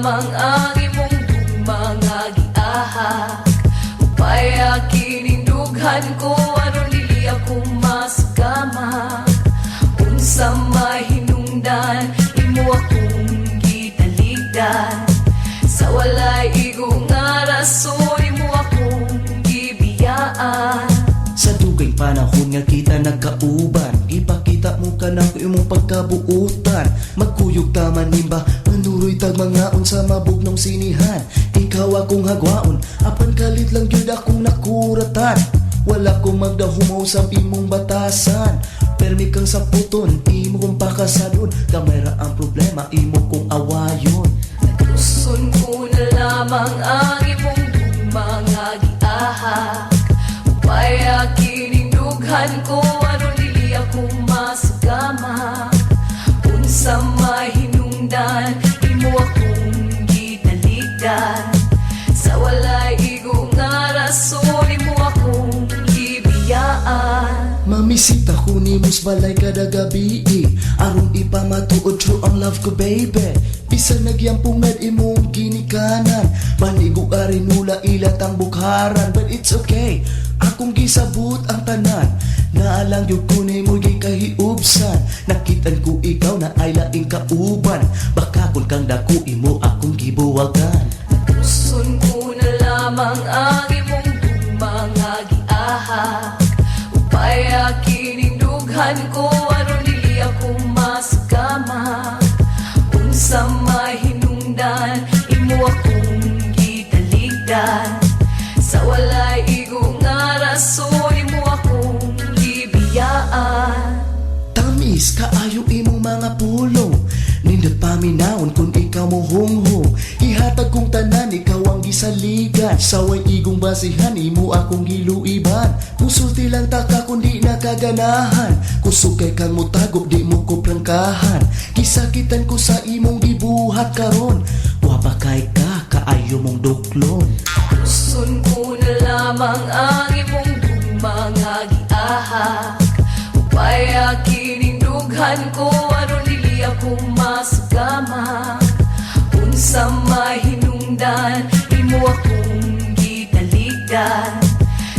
lamang ang imong gugma nga giahak. Upaya kining dughan ko aron dili ako masugama. Unsa mahinungdan imo akong gitaligdan. Sa walay igo nga rason imo akong gibiyaan. Sa dugay panahon nga kita nagkauban, ipakita mo ka na imong pagkabuutan. Magkuyog taman nimba, manuroy tag mga unsa mabugnong sinihan. Ikaw akong hagwaon, apan kalit lang gyud akong nakuratan. Wala ko magdahumaw sa imong batasan. Permi kang saputon, imo kong pakasadon. Gamay ra ang problema, imo kong awayon. Nagtuson ko na lamang ang imong gugma nga giahak. Upaya kining dughan ko aron dili ako masugama. Unsa mahinungdan imo akong gitaligdan. Sa walay igo nga rason imo akong gibiyaan. Mamisita ko nimo sa balay kada gabi, aron ipamatuod true ang love ko, baby. Bisan nagyampungad imong ginikanan, Banigo arinula ilat ang bukharan. But it's okay, akong gisabot ang tanan. Naalang gyud ko nimo gikahiubsan. Nakitan ko ikaw na ay laing kauban. Baka kung kang dako imo akong gibuwagan. Natuson ko na lamang ang imong gugma nga giahak. Upaya kining dughan ko aron dili ako masugama. Unsa mahinungdan imo akong gitaligdan. Sa walay igo nga rason imo akong gibiyaan. Tamis kaayo imong mga pulong. Nindot paminawon kung ikaw mo hunghong. Ihatag kong tanan, ikaw ang gisaligan. Saway igong basihan, imo akong giluiban. Musulti lang taka kung di nakaganahan. Kusog kay kang mutago, di mo ko prangkahan. Gisakitan ko sa imong gibuhat karon. Wapa kay ka, kaayo mong duklon. Tuson ko na lamang ang imong gugma nga giahak. Upaya kining dughan ko aron dili ako masugama. Unsa mahinungdan imo akong gitaligdan.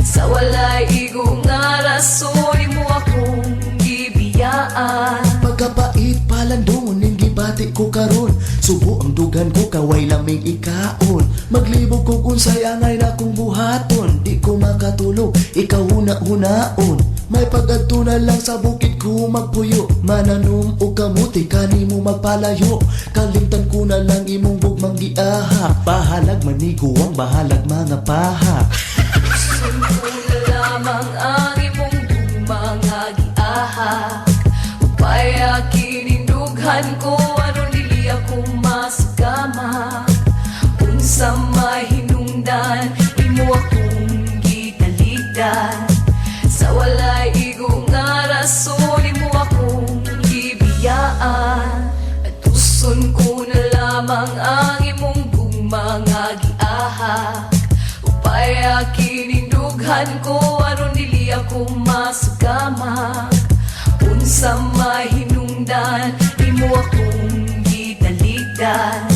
Sa walay igo nga rason imo akong gibiyaan. Pagkapait palandong ning gibati ko karon. Subo ang dugan ko kaway laming ikaon. Maglibog kog unsay angay na kong buhaton. Di ko makatulog, ikaw huna-hunaon. May pag-adto na lang sa bukid ko magpuyo. Mananom og kamuti kanimo magpalayo. Kalimtan ko na lang imong gugmang giahak. Bahalag maniguang, bahalag mga pahak. Tuson ko na lamang ang imong gugma nga giahak. Upaya kining dughan ko aron dili ako masugama. Unsa mahinungdan imo akong gitaligdan. Sa walay igo nga rason imo akong gibiyaan. Atuson ko na lamang ang imong gugma nga giahak. Upaya kining dughan ko aron dili ako masugama. Unsa mahinungdan imo akong gitaligdan.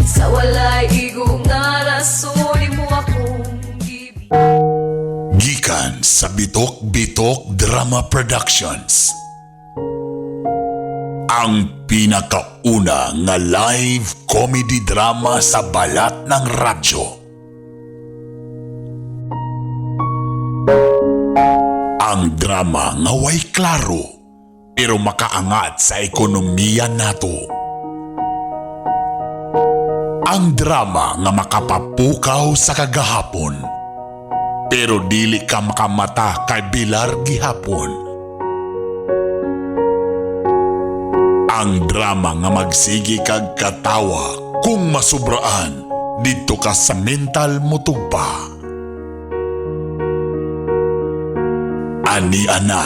Sa walay igo nga rason imo akong gibiyaan. Gikan sa Bitok Bitok Drama Productions. Ang pinakauna nga live comedy drama sa balat ng radyo. Ang drama nga way klaro pero makaangat sa ekonomiya nato. Ang drama nga makapapukaw sa kagahapon pero dili ka makamata kay Bilar gihapon. Ang drama nga magsigi kag katawa kung masubraan didto ka sa mental motugpa. Ani ana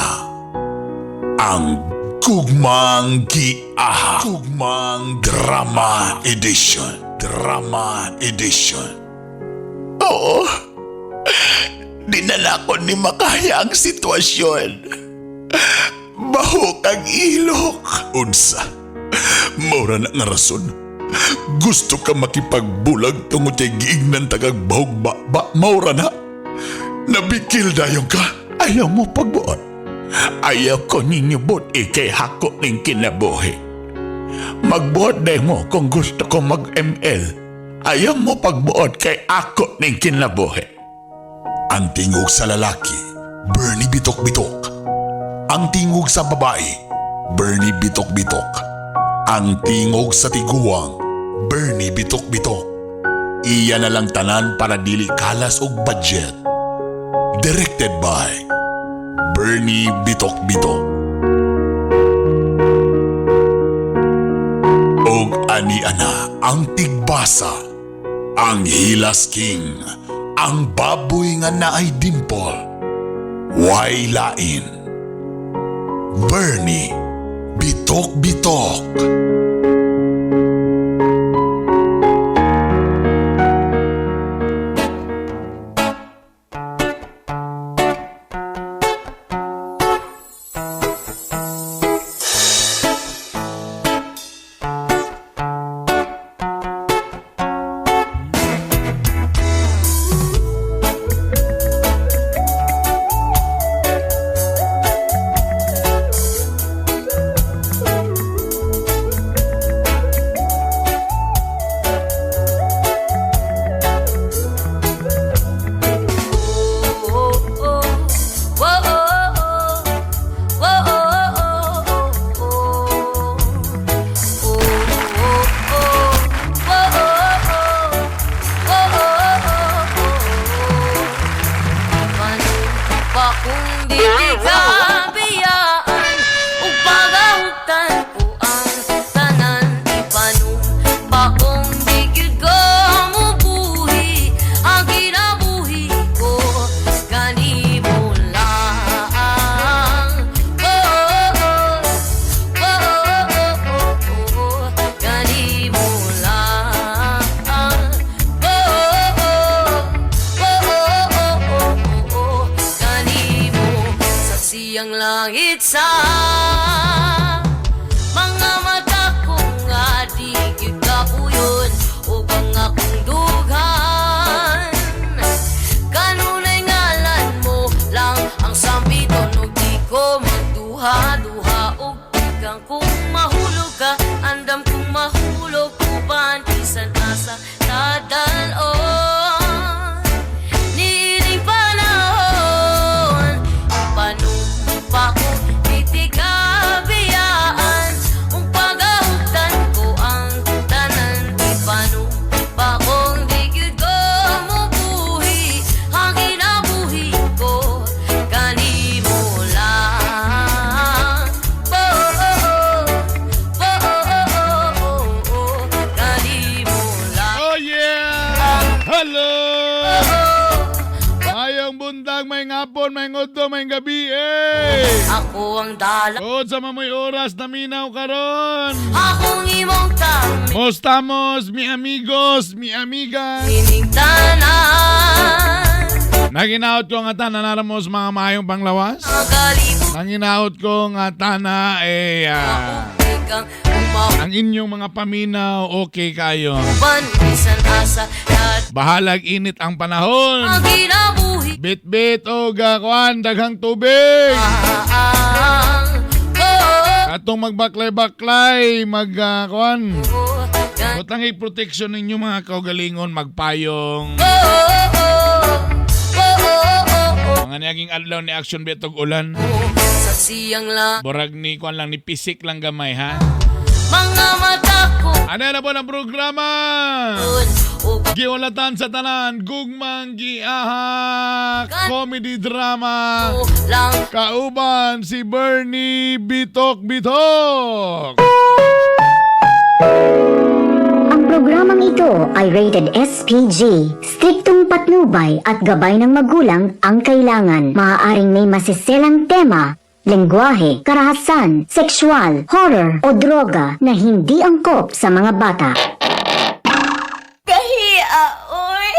ang Gugmang Giahak. Gugmang Drama Edition. Drama Edition. Oo. Dinala ko ni makaya ang sitwasyon. Bahok ang ilok. Unsa. Maura na nga rason. Gusto ka makipagbulag tungod kay giignan tagag bahog ba, ba maura na. Nabikil dayon ka. Ayaw mo pagbuot. Ayaw ko ninyo but ikay hako ning kinabuhi. Magbuot day mo kung gusto ko mag-ML. Ayaw mo pagbuot kay ako ning kinabuhi. Ang tingog sa lalaki, Bernie Bitok-Bitok. Ang tingog sa babae, Bernie Bitok-Bitok. Ang tingog sa tiguang, Bernie Bitok-Bitok. Iya na lang tanan para dili kalas og budget. Directed by Bernie Bitok-Bitok. Og ani-ana ang tigbasa, ang Hilas King, ang baboy nga naay dimple, way lain. Bernie Bitok Bitok. Kung di ka biyaan ug pagahugtan ko ang tanan, ipanumpa kung di gyud ko mubuhi ang kinabuhi ko kanimo lang. Oh, kanimo lang. Oh, kanimo sa siyang langit sa mga mata ko nga di gyud kapuyon ug ang akong dughan kanunay ngalan mo lang ang sampiton ug di ko magduha-duha og tigang kung mahulog ka, andam kung mahulog uban bisan asa nadal-on niining panahon. Ipanumpa ko di ka biyaan ug pagahugtan ko ang tanan, ipanumpa kong di gyud ko mubuhi ang kinabuhi ko kanimo lang. Oh, kanimo lang. Oh yeah! Hello! Mayong buntag, may ngapon, may ngudto, may gabi, eh! Ako ang dala. O sa mamoy oras na minaw karon. Akong imong tami. Mostamos, mi amigos, mi amigas. Ining tanan. Naginaot ko nga tanan naramos mga maayong panglawas. Ang kalibot. Nanginaot ko nga tana eh Ikang ang inyong mga paminaw okay kayo. umauban bisan asa nad Bahalag init ang panahon. ang kinabuhi. Bit-bit o gakuan daghang tubig. Ang oh, Atong magbaklay-baklay, mag kuan. oh, gan- Butang i-protection ninyo mga kaugalingon, magpayong. Oh. Mga niyaging adlaw ni Action Betog ulan. Sa siyang lang Borag ni kuan lang ni pisik lang gamay ha. mga mata ko Ano na po ang programa? ug Giulatan sa tanan, gugmang giahak, comedy drama. lang. Kauban si Bernie Bitok Bitok. Ang programang ito ay rated SPG. Striktong patnubay at gabay ng magulang ang kailangan. Maaaring may masiselang tema, lengguwahe, karahasan, sexual, horror o droga na hindi angkop sa mga bata. Kahiya, oy.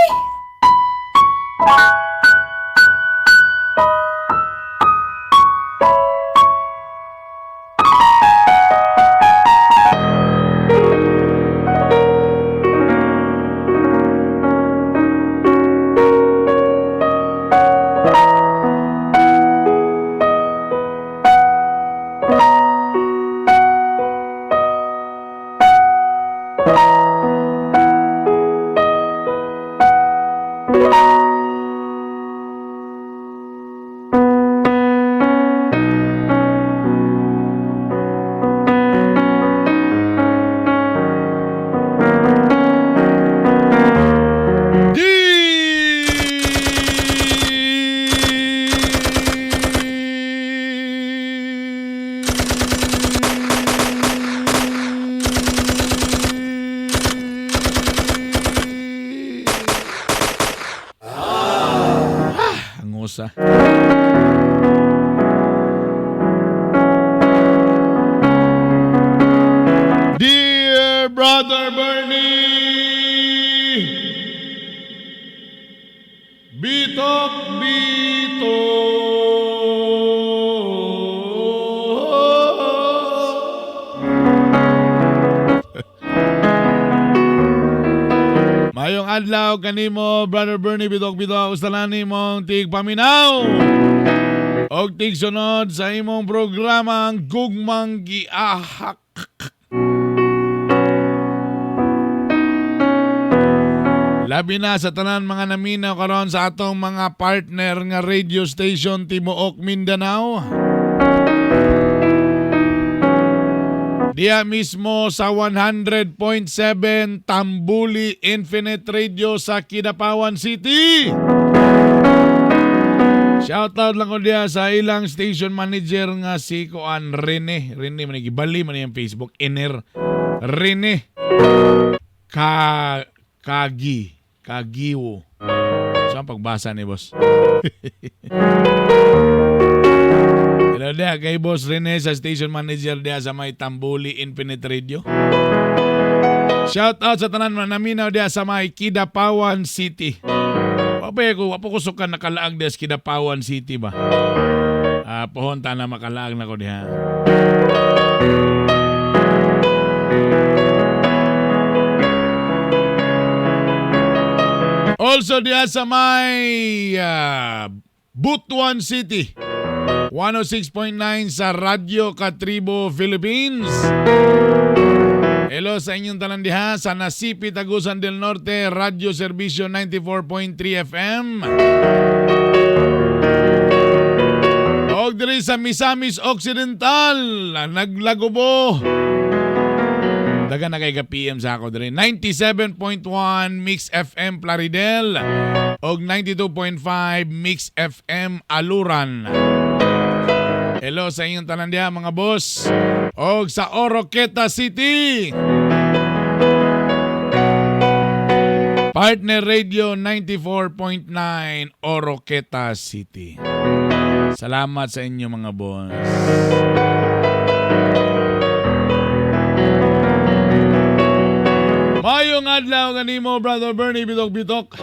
Usa. Dear Brother Bernie, Bitok Bitok. Mayong adlaw kanimo, Brother Bernie Bitok Bitok, ustalan nimong tigpaminaw. Og tigsunod sa imong programa ang Gugmang Giahak. Labi na sa tanan mga naminaw karon sa atong mga partner nga radio station tibuok Mindanao. Diya mismo sa 100.7 Tambuli Infinite Radio sa Kidapawan City. Shoutout lang ko diya sa ilang station manager nga si Kuan Rene. Rene man gibali man iyang Facebook Ener. Rene Ka Kagi Kagiwo. Saan pagbasa ni boss? Hello diya kay Boss Rene sa station manager diya sa may Tambuli Infinite Radio. Shout out sa tanan man naminaw diya sa may Kidapawan City. Wa pa ko, wa pa ko sukan nakalaag diya sa Kidapawan City ba. Ah, pohon ta na makalaag na ko diha. Also diha sa may Butuan City. 106.9 sa Radyo Katribo Philippines. Hello sa inyong tanan diha sa Nasipi, Tagusan del Norte, Radyo Serbisyo 94.3 FM. Og diri sa Misamis Occidental, naglagubo. Daga na kay ka PM sa ako diri. 97.1 Mix FM Plaridel og 92.5 Mix FM Aluran. Hello sa inyong tanan diha mga boss. Og sa Oroqueta City. Partner Radio 94.9 Oroqueta City. Salamat sa inyo mga boss. Mayong adlaw kanimo, Brother Bernie Bitok Bitok.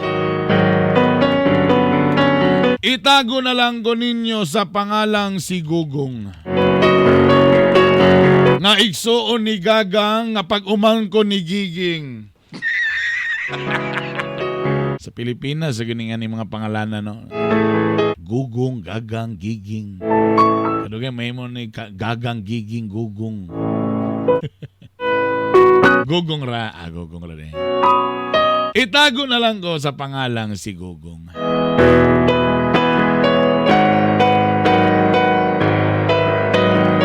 Itago na lang ko ninyo sa pangalang si Gugong. Nga igsuon ni Gagang nga pag-umang ko ni Giging. Sa Pilipinas, sa ganingan ni mga pangalanan, no? Gugong, Gagang, Giging. Kadugay, may mo ni Gagang, Giging, Gugong. Gugong ra. Ah, Gugong ra din. Itago na lang ko sa pangalang si Gugong.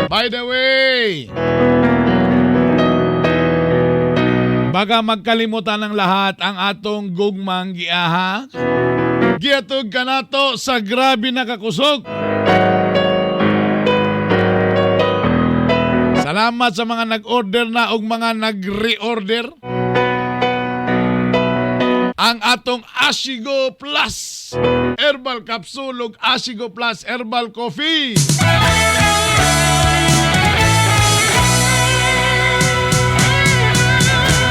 By the way, baka magkalimutan ng lahat ang atong gugmang giahak. Giatog ka nato sa grabe na kakusog. Salamat sa mga nag-order na og mga nag-reorder. Ang atong Ashigo Plus Herbal Capsule ug Ashigo Plus Herbal Coffee.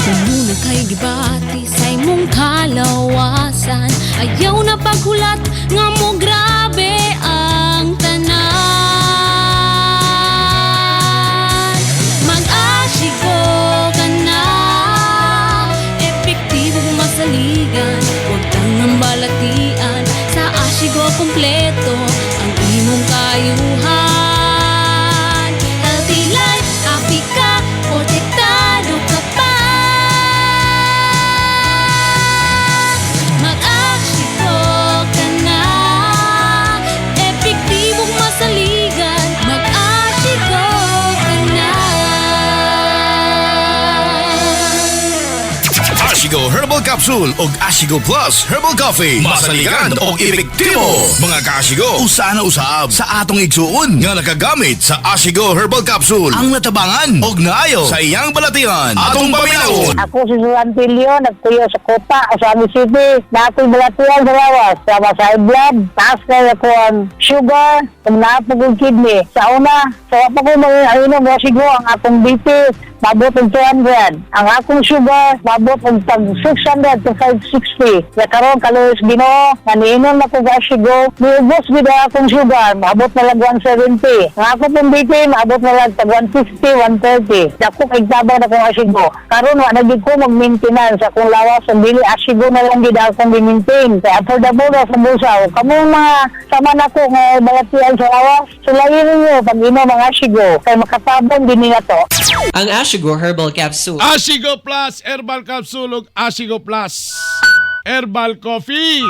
Muna kay gibati sa imong kalawasan. Ayaw na paghulat nga mo grabe ang tanan. Mag-asigo ka na, epektibo masaligan. Huwag kang ang balatian, sa asigo kompleto ang imong kayuhan. Healthy life, happy ka, protektado ka pa. Mag-asigo ka na, Capsule ug Ashigo Plus Herbal Coffee. Masaligan og epektibo. Mga kaashigo, usa na usab sa atong igsuon nga nakagamit sa Ashigo Herbal Capsule ang natabangan og naayo sa iyang balatian. Atong paminawon. Ako si Susan Tilio, nagtuyo sa Kuta, Ozamiz City. Na ako'y balatian sa lawas. Sama sa high blood, taas na ako ang sugar, kung naapog ang kidney. Sa una, sa wa pa ko mga sigo ang akong BP, mabot og 200. Ang akong sugar, mabot og tag 600 to 560. Sa karon kaluoy sa Ginoo, nga niinom na ko Asigo, niubos gid ang akong sugar, maabot na lang 170. Ang ako pong BP, maabot na lang tag 150, 130. Dako kay tabang na kong Asigo. Karon wa na gid ko mag-maintenance akong lawas ang dili Asigo na lang gid akong gi-maintain. Kay affordable ra sa bulsa. O kamo mga sama nako nga balatian sa lawas, sulayin ninyo pag inom ang Asigo kay makatabang din nila to. Ang Ashigo Herbal Capsule. Asigo Plus Herbal Capsule ug Asigo Plus Herbal Coffee.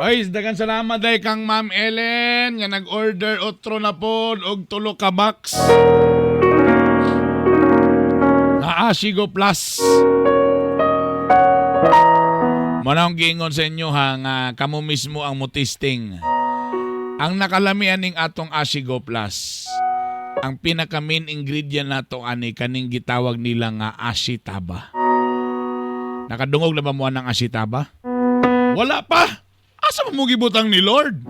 Ay, dagan salamat day kang Ma'am Ellen nga nag-order otro na pod og tulo ka box. Na Asigo Plus. Mao nang giingon sa inyo ha nga kamo mismo ang mo-testing. Ang nakalamian ning atong Asigo Plus, ang pinaka main ingredient nato ani kaning gitawag nila nga ashitaba. Nakadungog na ba mo ng ashitaba? Wala pa. Asa mo gibutang ni Lord?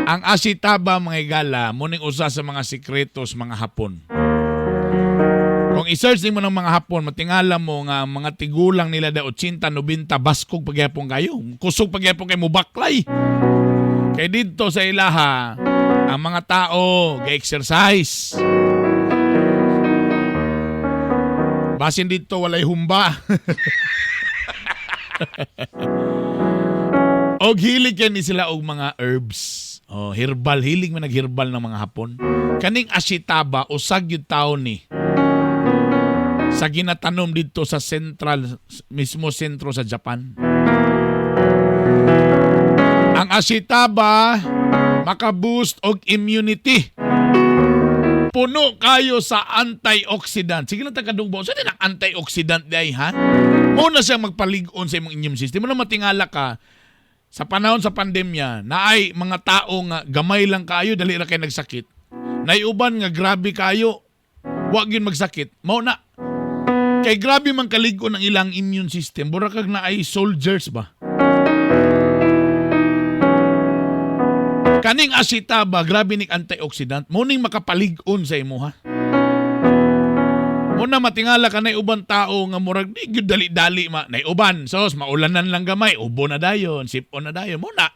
Ang ashitaba, mga igala, muning usa sa mga sikretos mga Hapon. Kung i-search nimo ng mga Hapon, matingala mo nga ang mga tigulang nila da 80, 90, baskog pagyapon kayo. Kusog pagyapon kay mubaklay. Kay didto sa ilaha, ang mga tao ga-exercise. Basin dito walay humba. Og hilig yan ni sila og mga herbs. Oh, herbal, hilig man nagherbal ng mga Hapon. Kaning ashitaba usag gyud taon ni sa ginatanom dito sa central mismo sentro sa Japan. Ang ashitaba maka-boost og immunity. Puno kayo sa antioxidant. Sige lang tagadugbo. Sa din ang antioxidant day ha? Mo na siya magpalig-on sa imong immune system. Mo na matingala ka sa panahon sa pandemya na ay mga tao nga gamay lang kayo, dali ra kay nagsakit. Naiuban nga grabe kayo, wa gyud magsakit. Mao na kay grabe man kalig-on ang ilang immune system. Mura kag na ay soldiers ba? Kaning asitaba, grabe ning antioxidant. Mo ning makapalig-on sa imo ha. Muna matingala ka na uban tao nga murag di gyud dali-dali ma uban sos maulanan lang gamay, ubo na dayon, sipon na dayon mo na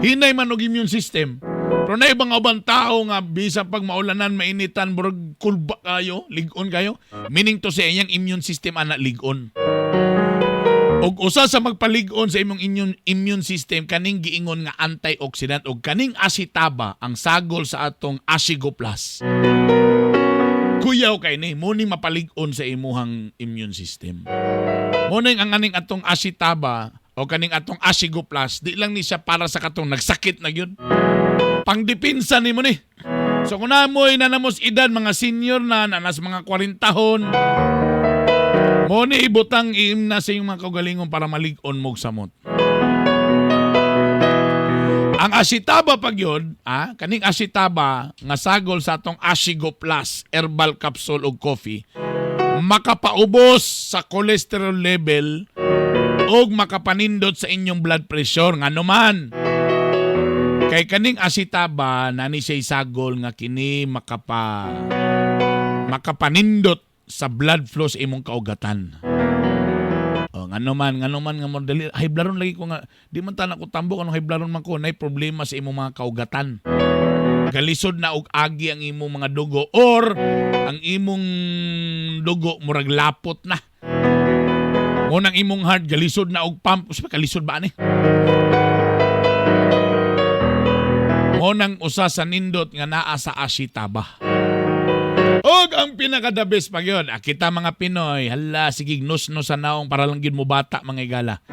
hinay man og immune system. Pero na ibang uban tao nga bisan pag maulanan, mainitan, murag kulba kayo, lig-on kayo, meaning to say iyang immune system ana lig-on. Og usa sa magpalig-on sa imong immune system kaning giingon nga antioxidant og kaning asitaba ang sagol sa atong Asigo Plus. Kuyaw kay ni mo ni mapalig-on sa imuhang immune system. Mo ning ang aning atong asitaba o kaning atong Asigo Plus, di lang ni siya para sa katong nagsakit na gyud. Pangdepensa nimo ni. So kung namoy na namos edad, mga senior na, nanas mga 40 hon, mo ni ibutang iim na sa iyong mga kaugalingon para malig-on mo og samot. Ang asitaba pag yun, kaning asitaba nga sagol sa atong Asigo Plus herbal capsule og coffee, makapaubos sa cholesterol level og makapanindot sa inyong blood pressure. Ngano man? Kay kaning asitaba nani siya'y sagol nga kini makapanindot sa blood flow sa imong kaugatan. Oh, ngano man nga mo dali high bloodon lagi ko nga di man tanan ko tambok anong high bloodon man ko nay problema sa imong mga kaugatan. Galisod na og agi ang imong mga dugo or ang imong dugo murag lapot na. Mo nang imong heart galisod na og pump. Usa pa kalisod ba ani? Mo nang usa sa nindot nga naa sa asitaba. Og ang pinaka the best pa yun, kita mga Pinoy, hala, sige, nus-nus sa naong para lang gyud mo bata mga igala.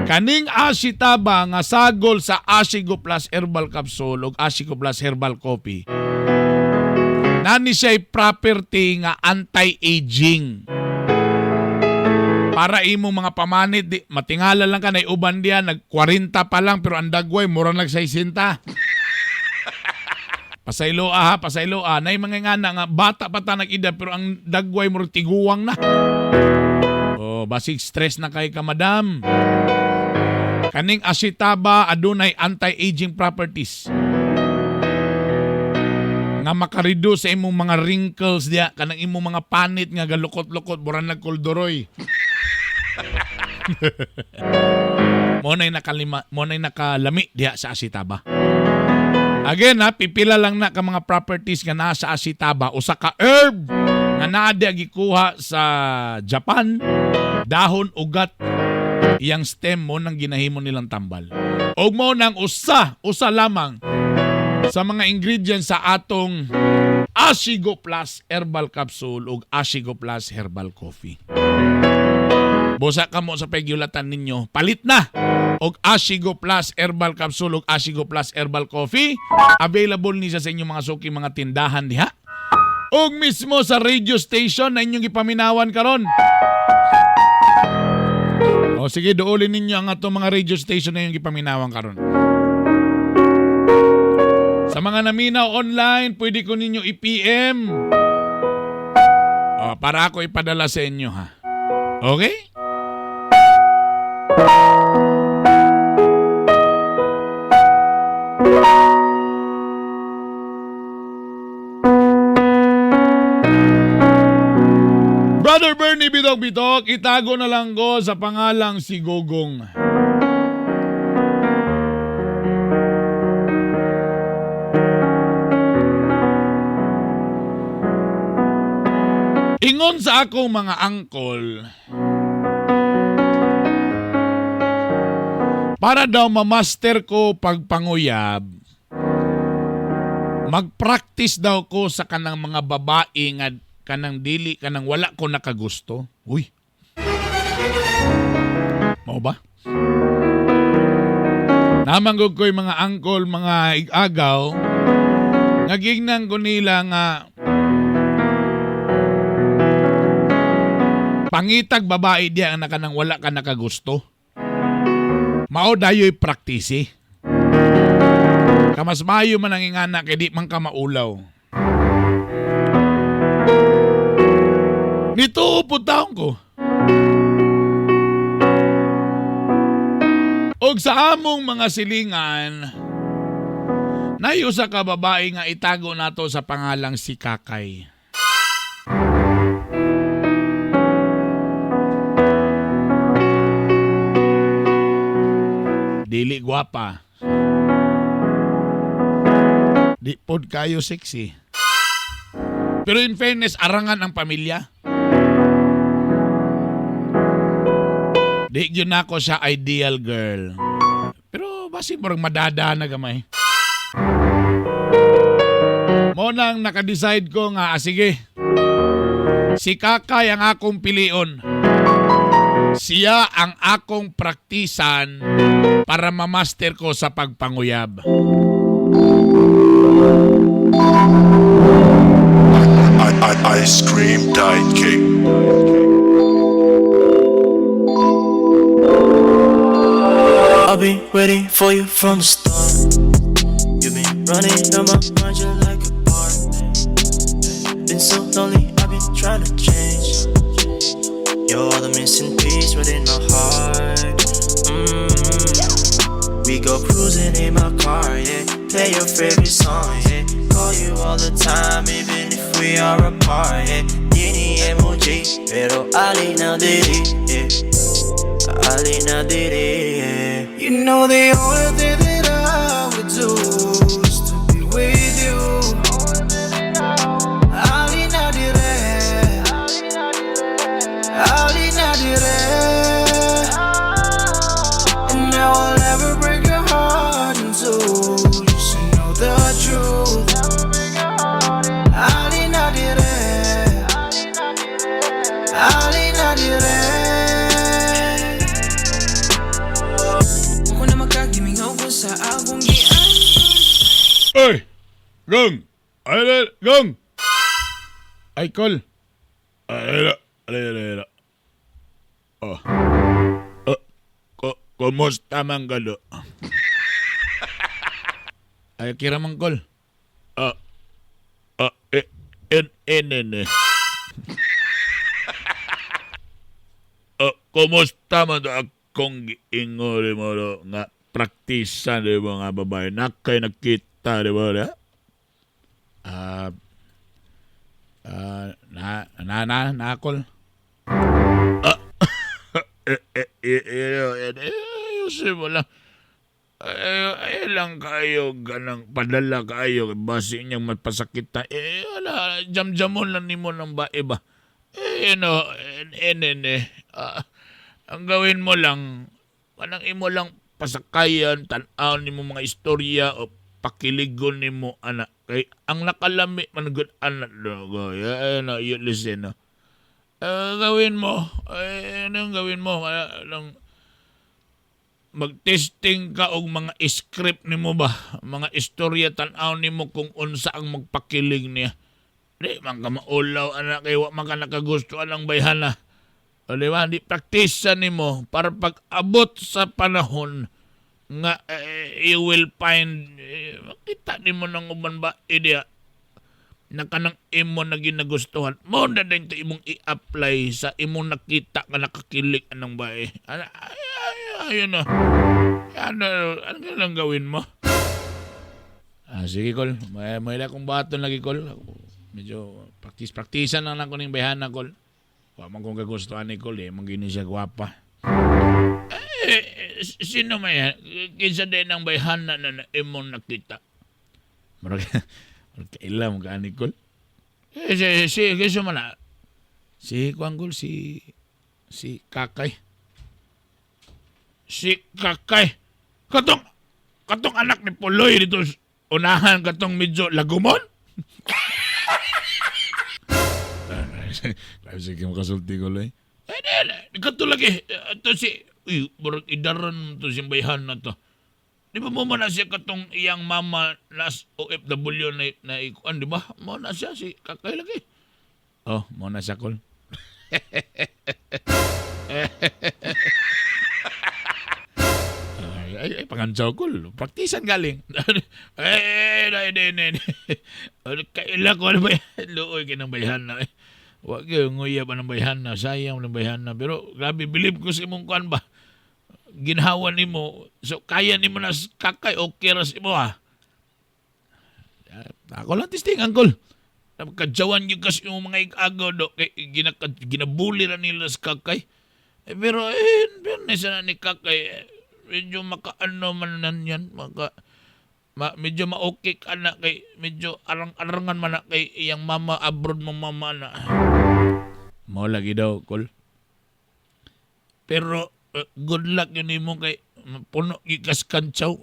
Kaning asitaba nga sagol sa Asigo Plus Herbal Capsule ug Asigo Plus Herbal Coffee. Nani siya'y property nga anti-aging. Para imong mga pamanit, di, matingala lang ka, na uban diya, nag 40 pa lang, pero ang dagway, mura nag 60. Pasaylo ah, ha, pasaylo ah. Nay mga nga nga, bata pa ta nag-edad, pero ang dagway murag tiguwang na. Oh, basig stress na kay ka, madam. Kaning asitaba adunay anti-aging properties nga makareduce sa imong mga wrinkles diya kanang imong mga panit nga galukot-lukot mura nagkuldoroy. Mo nay nakalima, mo nay nakalami diha sa asitaba. Again ha, pipila lang na ka mga properties nga naa sa asitaba, usa ka herb nga naa diha gikuha sa Japan, dahon, ugat, iyang stem mo nang ginahimo nilang tambal. Og mo nang usa, usa lamang sa mga ingredients sa atong Asigo Plus Herbal Capsule ug Asigo Plus Herbal Coffee. Busa kamo sa pagyulatan ninyo, palit na og Asigo Plus Herbal Capsule ug Asigo Plus Herbal Coffee. Available ni siya sa inyong mga suki mga tindahan diha. Ug mismo sa radio station na inyong gipaminawan karon. O sige, duolin ninyo ang atong mga radio station na inyong gipaminawan karon. Sa mga naminaw online, pwede ko ninyo i-PM. O, para ako ipadala sa inyo ha. Okay? Brother Bernie Bitok Bitok, itago na lang ko sa pangalang si Gogong. Ingon sa akong mga angkol, para daw mamaster ko pagpanguyab, magpractice daw ko sa kanang mga babae nga kanang dili, kanang wala ko nakagusto. Uy. Mao ba? Namanggog ko'y mga angkol, mga igagaw, nagignan ko nila nga pangitag babae diya ang nakanang wala ka nakagusto. Mao dayo'y praktisi. Kamas mayo man ang ingana kay di man ka maulaw. Nito po taon ko. Og sa among mga silingan, nayusa ka babae nga itago nato sa pangalang si Kakay. Dili gwapa. Di pod kayo sexy. Pero in fairness, arangan ang pamilya. Di yun ako siya ideal girl. Pero basi murag madada na gamay. Mo nang nakadecide ko nga, ah, sige. Si Kakay ang akong pilion. Siya ang akong praktisan para mamaster ko sa pagpanguyab. Ice cream diet cake. I'll be waiting for you from the start. You've been running on my mind just like a part. Been so lonely, I've been trying to change. You're the missing piece within my heart. We go cruising in my car, yeah. Play your favorite song, yeah. Call you all the time, even if we are apart, yeah. Dini emoji, pero ali na diri, yeah. Ali na diri, yeah. You know the only thing that I would do is to be with you. Ali na dire, Ali na dire. And I will never break your heart in two. Just to know the truth. Ali na dire, Ali na dire. Ako na magkagimingaw ko sa akong gian. Oy! Gong! Ay, ay, gong! Ay, call. Ay, ay, ay, ay, ay, ay. Oh. Kumusta man galo? Ay, kira man, Kol. Ah, ah, eh, en, en, en, eh. Ah, kumusta man to akong giingo mo do nga praktisa di mo nga babae nakay nakita di mo da? Ah, ah, na, na, na, na, Kol. Eh, eh, eh, eh, eh, eh, ayusin mo lang. Ay, ay lang kayo, ganang padala kayo, base niyang mapasakita. Eh, wala, jam-jamon lang nimo ng bae ba? Eh, no, eh, eh, eh, eh. Ah, ang gawin mo lang, kanang imo lang pasakayan, tan-aw nimo mga istorya o pakiligon nimo ana. Kay ang nakalami man gud ana do. Eh, no, you listen no. Eh, gawin mo, eh, anong gawin mo? Ah, lang, mag-testing ka og mga script nimo ba? Mga istorya tan-aw nimo kung unsa ang magpakilig niya. Di man ka maulaw ana kay wa man ka nakagusto anang bayhana. O di ba? Di praktisa nimo para pag abot sa panahon nga eh, you will find eh, makita nimo ng uban ba idea na kanang imo na ginagustuhan mo na din to imong i-apply sa imong nakita nga nakakilig anang bae. Ay, ay, ayun na. Ano, ano ka lang gawin mo? Ah, sige, Kol. May akong baton lagi, Kol. Medyo practice-practicean lang ako ning bayhana, Kol. Wa man kong kagustuhan ni Kol, eh. Magini siya gwapa. Eh, sino may yan? Kinsa din ang bayhana na, na imong nakita? Murag, murag kaila mo ka ni Kol. Eh, si, si, kinsa man na? Si Kuan, Kol, si Kakay. Si Kakay. Katong, katong anak ni Puloy dito unahan katong medyo lagumon? Grabe sige mo kasulti, Kol, eh. Eh, di, kato lagi. Ito si, uy, murag idaran to si bayhan na to. Di ba mo man na siya katong iyang mama nas OFW na, na ikuan, di ba? Mo na siya si Kakay lagi. Oh, mo na siya, Kol. Ay, ay, ay pangantsaw, Kol. Praktisan galing. Eh, eh, eh, eh, eh. Kaila ko ano ba yan? Luoy ka ng bayhan na. Eh. Wag kayo nguya pa ng bayhan na. Sayang ng bayhan na. Pero grabe, believe ko sa imong kuan ba? Ginhawa nimo. So, kaya nimo na kakay, okay ra sa imo ha. Ako lang testing, Uncle. Kadyawan yung kasi yung mga igagaw do. Kay, ginabuli ra nila sa kakay. Eh, pero, eh, pero nisa na ni kakay. Eh, medyo makaano man nan yan. Maka, ma, medyo ma-okay ka na kay medyo arang-arangan man na kay iyang mama abroad mong mama na. Mo lagi daw, Kol. Pero good luck yun nimo kay puno gikas kantsaw.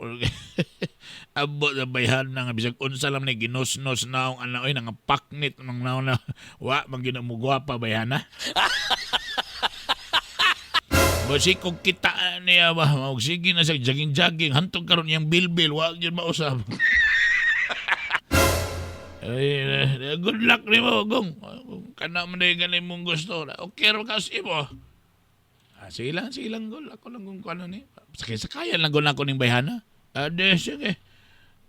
Abot na bayhan na nga bisag unsa lang ni ginusnos na ang ana oy nangapaknit nang naon na wa man ginamugwapa bayhan na. Basi kung kita niya ba, og sige na siya jogging-jogging hantong karon iyang bilbil wa gyud mausab. Ay, eh, good luck nimo gong. Kana man day ganay mong gusto. Okay ra ka sa imo. Ah, sige lang, Gol. Ako lang kung ano ni. Sakay sakayan lang, Gol, ako ning bayhana. Ade, sige.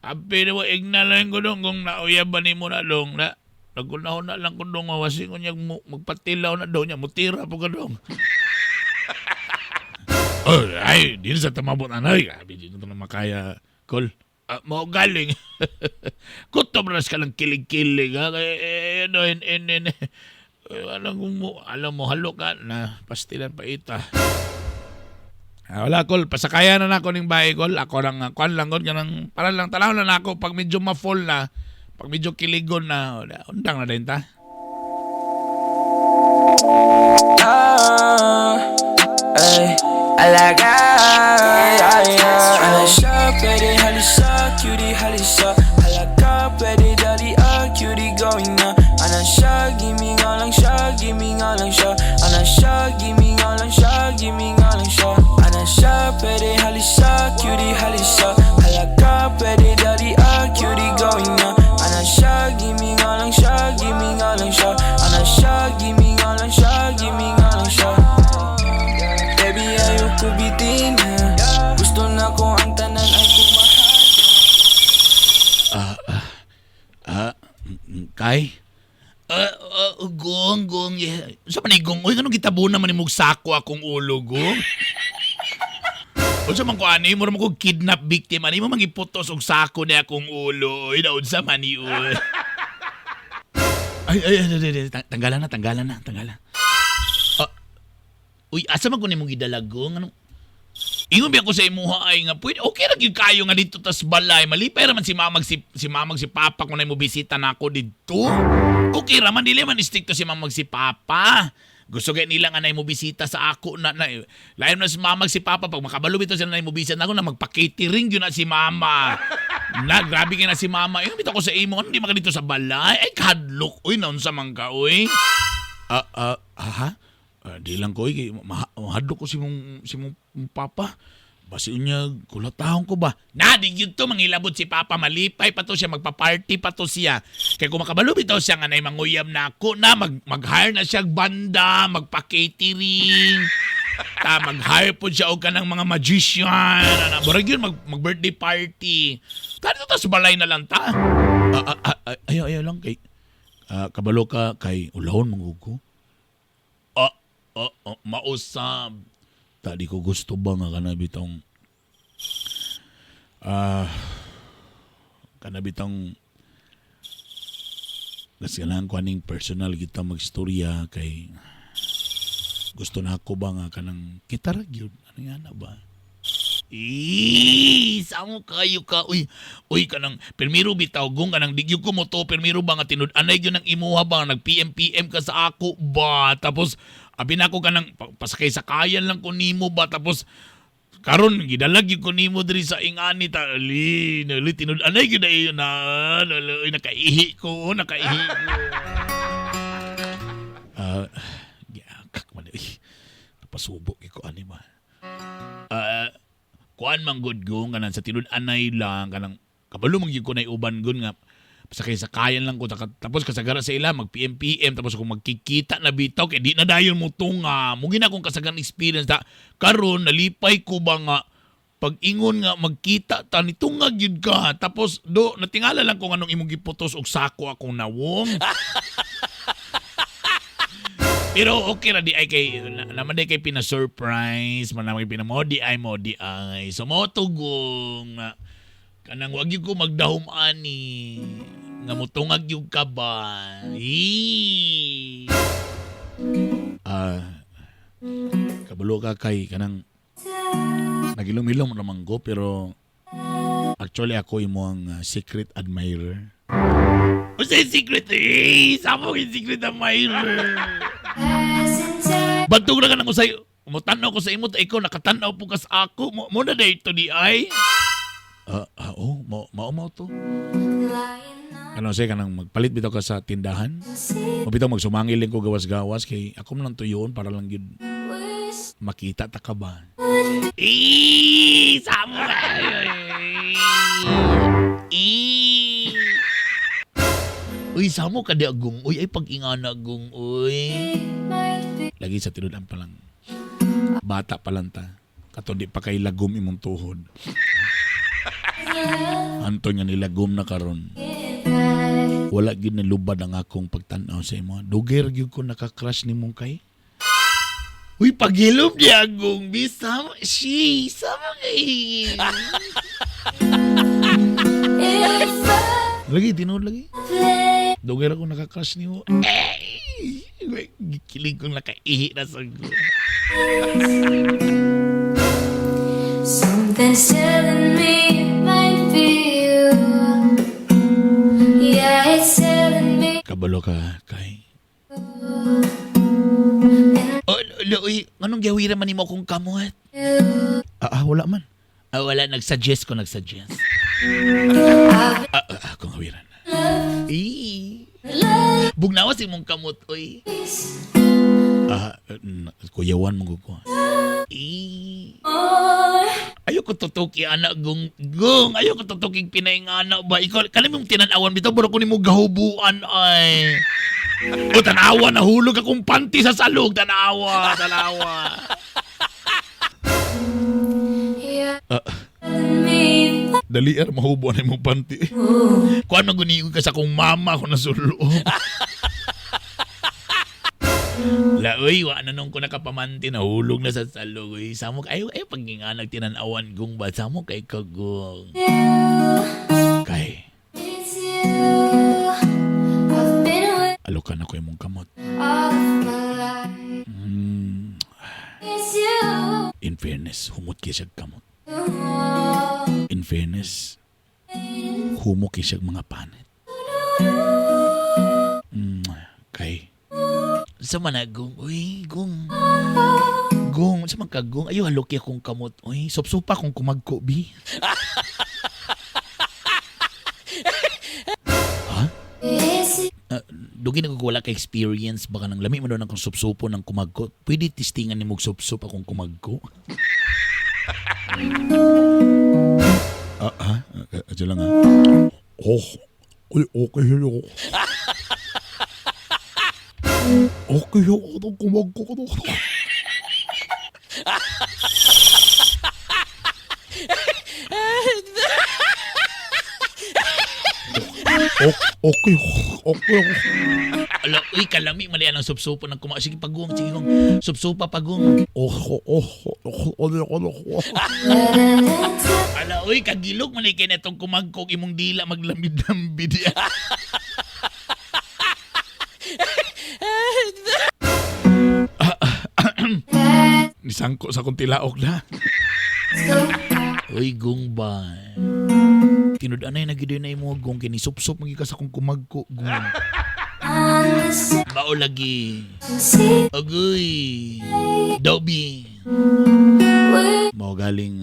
Api na mo, igna lang ko dong kung nauyab ba nimo na dong. Na, nagunahon na lang ko dong, mawasi ko niya magpatilaw na dong niya, mutira po ka dong. Oh, ay, di na sa tamabot anay. Grabe, di na ito na makaya, Kol. Ah, mao galing. Kutob ras ka lang kilig-kilig, ha? Eh, eh, ano, en, en, en. Eh, alam mo, halo ka na, pastilan pa ita. Ah, wala, Kol. Pasakayan na nako ning bahay, Kol. Ako lang, kuan lang, Kol. Ganang, para lang, tanaw na nako. Pag medyo ma-fall na, pag medyo kiligon na, undang na din ta. Ah, ay, alaga, ay, ay. Ano siya, pwede halisa, cutie halisa. Halaga, pwede dali, ah, cutie going na. Ano siya, gimme nga lang siya, gimme nga lang siya. Ano siya, gimme nga lang siya, gimme nga lang siya. Ano siya, pwede halisa, cutie halisa. Halaga, pwede dali, ah, cutie going na. Ano siya, gimme nga lang siya, gimme nga lang siya. Ano siya, gimme nga lang siya, gimme nga lang siya. ko bitin ha. Gusto na ko ang tanan ay kumahal. Kay? Gong, gong, yeah. Sa man gong, uy, ganun gitabo naman imong sako akong ulo, gong. Unsa man ko ani mo ko kidnap victim ani mo mangiputos og sako na akong ulo. Uy, naunsa man ni uy. Ay, ay, ay, ay, ay, tanggalan na, tanggalan na, tanggalan. Ah, uy, asa man ko nimong gidala, gong? Anong Ingon biya ko sa imuha ay nga pwede okay ra gyud kayo nga didto tas balay, malipay ra man si mamag si papa kung mo bisita nako didto. Okay ra man, dili man stricto si mamag si papa. Gusto kay nila nga nay mo bisita sa ako na, na lain na si mamag si papa pag makabalo bitaw sila nay mo bisita nako na magpa-catering gyud na si mama. Na grabe kay na si mama. Ingon bitaw ko sa imo, ano di maka dito sa balay? Ay, kadlok oy, naunsa man ka oy. Ah, ah, ha? Ah, di lang ko, eh, kay mahadlok ko si mong papa. Basi unya, kulatahon ko ba? Na, di gyud to, mangilabot si papa, malipay pa to siya, magpa-party pa to siya. Kaya kung makabalo bitaw siya nga nay manguyab na ako na, mag-hire na siya banda, magpa-catering. Ta, mag-hire po siya og kanang mga magician. Ana, murag yun, mag-birthday party. Ta, dito ta sa balay na lang ta. Ah, ah, ah, ah, ayaw, ayaw lang kay, kabalo ka kay ulahon mong ko. Ah, ah, ah, mausab. Ta, di ko gusto ba nga kana bitong kana bitong kasi kailangan ko aning personal kita magstorya kay gusto na ako ba nga kanang kita ra gyud, ano nga na ba. Ih, samo kayo ka. Uy, uy kanang pirmiro bitaw gong kanang di gyud ko mo to pirmiro ba nga tinud-anay gyud ang imuha ba nag PM PM ka sa ako ba, tapos abi na ako kanang pasakay sakayan lang ko nimo ba, tapos karon gidalag gyud ko nimo diri sa ingani ta ali nali tinud-anay gyud na iyo na na- nakaihi ko, nakaihi ko. Ah, giakak man eh. Napasubo gyud ko ani ba. Ah, kuan man gud gong kanang sa tinud-anay lang kanang kabalo man gyud ko nay uban gun nga sakay sakayan lang ko tapos kasagara sa ila mag PM PM, tapos kung magkikita na bitaw kay di na dayon mo tunga mo gina akong kasagan experience ta karon. Nalipay ko ba nga pag ingon nga magkita ta nitunga gyud ka, tapos do natingala lang kung anong imong giputos og sako akong nawong. Pero okay ra di ay kay naman di kay pina-surprise man naman kay pina mo di ay mo di ay. So mo tugong na kanang wag gyud ko magdahom ani nga mutungag gyud ka ba. Eee. Ah, kabalo ka kay kanang nagilom-ilom naman ko, pero actually ako imo ang secret admirer. Unsay secret eh? Samo yung secret admirer. Bantog na ka nang usay. Mutanaw ko sa imo, ta ikaw nakatanaw po ka sa ako. Mo na dahil to di ay. Ah, ah, oh, mao mao mao to. Ano say kanang magpalit bitaw ka sa tindahan? Mabitaw magsumangil ko gawas-gawas kay ako man lang tuyon para lang gyud makita ta ka ba. Eh, samo Eh. Uy, samo ka di agong. Uy, ay pag-ingana agong. Uy. Lagi sa tinud-an pa lang. Bata pa lang ta. Kato di pa kay lagom imong tuhod. Anton nga nilagom na karon. Wala gyud nilubad ang akong pagtan-aw sa imo. Dugay ra gyud ko naka-crush nimong kay. Uy, paghilom di agong bisa. She, sama kay. Lagi, tinuod lagi. Dugay ra ko naka-crush nimo. Eh, gikilig kong nakaihi na sa Something's telling me it might be you. Yeah, it's telling me. Kabalo ka, kay. Oh, lo, uy, anong gawira man nimo akong kamot? Ah, ah, wala man. Ah, wala, nag-suggest ko, nag-suggest. Ah, ah, ah, akong hawiran. Eh. Bugnawas imong kamot, oy. Ah, kuyawan mo ko. Eh. Ayoko tutuki anak gung gung. Ayoko tutuking pinaingana ba. Ikaw kani mong tinanawan bitaw bro ko nimo gahubuan ay. O tanawa, nahulog akong panty sa salog. Tanawa, tanawa. Dali ar mahubo na imong panty. Kuan man guni ka sa akong mama ko nasulo. Laoy, wa na nung ko nakapamanti, nahulog na sa salog. Uy, samok, ay, ay, paginganag tinanawan gong ba, samok kay kagong. Kay, alokan ako imong kamot. In fairness, humot kay siyang kamot. In fairness, humok kay siyang mga panit. Kay, sa managong, uy, gong, gong, sa man kagong, ayo haloki akong kamot, uy, supsupa akong kumagko, bi. Ha? Dugi na ko wala ka experience, baka nang lami mo daw ng kong supsupo ng kumagko. Pwede testingan ni mong supsup akong kumagko. Ah, ha? Ah, lang ha. Oh, uy, okay ako. Okay ako itong kumagko ko. Okay, okay. Ala, uy, kalami, mali ang supsupo ng kuma. Sige, pagong, sige, gong. Supsupa, pagong. Oh, oh, oh, oh, oh, oh, oh. Ala, uy, kagilok man kay netong kumagkog imong dila maglamid-lambid. Nisangko sa akong tilaok na. Uy, gong ba? Tinud-anay na gid na imo gong kini supsup magi ka sa akong kumagko gong. Mao lagi. Agoy. Dobby. Mao galing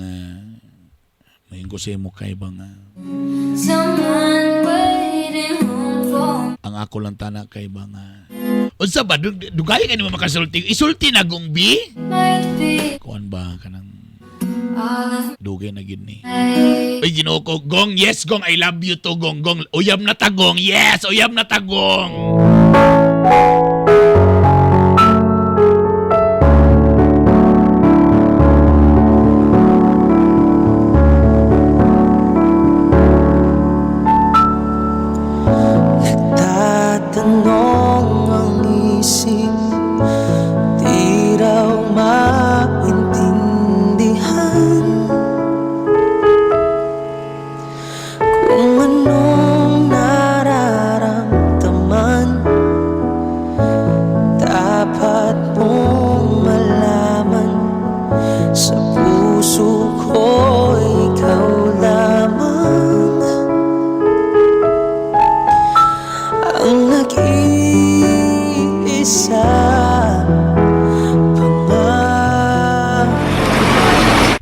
mayin ko sa imo kay bang ang ako lang tana kay bang unsa ba dugay ka nimo makasulti isulti na gong bi kuan ba kanang dugay na gid ni. Uy, Ginoo ko, gong, yes, gong, I love you to, gong, gong. Uyab na tagong, yes, uyab na tagong. Nagtatanong ang isip, di raw maintindihan kung anong nararamdaman. Dapat mong malaman, sa puso ko ikaw lamang ang nag-iisa.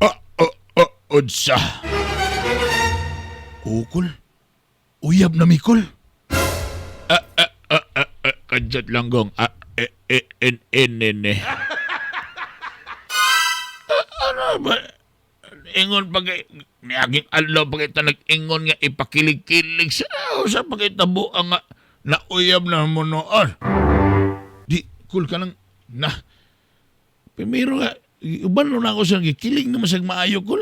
Ah, ah, ah, unsa? Ukol? Uyab na mikol? Ah, ah, ah, ah, ah, kadyat lang gong. Ah, eh, eh, en, en, en, eh. Ah, ano ba? Ingon pag niaging adlaw pag ita nag-ingon nga ipakilig-kilig sa sa pakitabo ang nga nauyab na mo noon. Di, cool ka lang. Na. Primero nga, uban na ako siya, gikilig naman siya maayo, cool.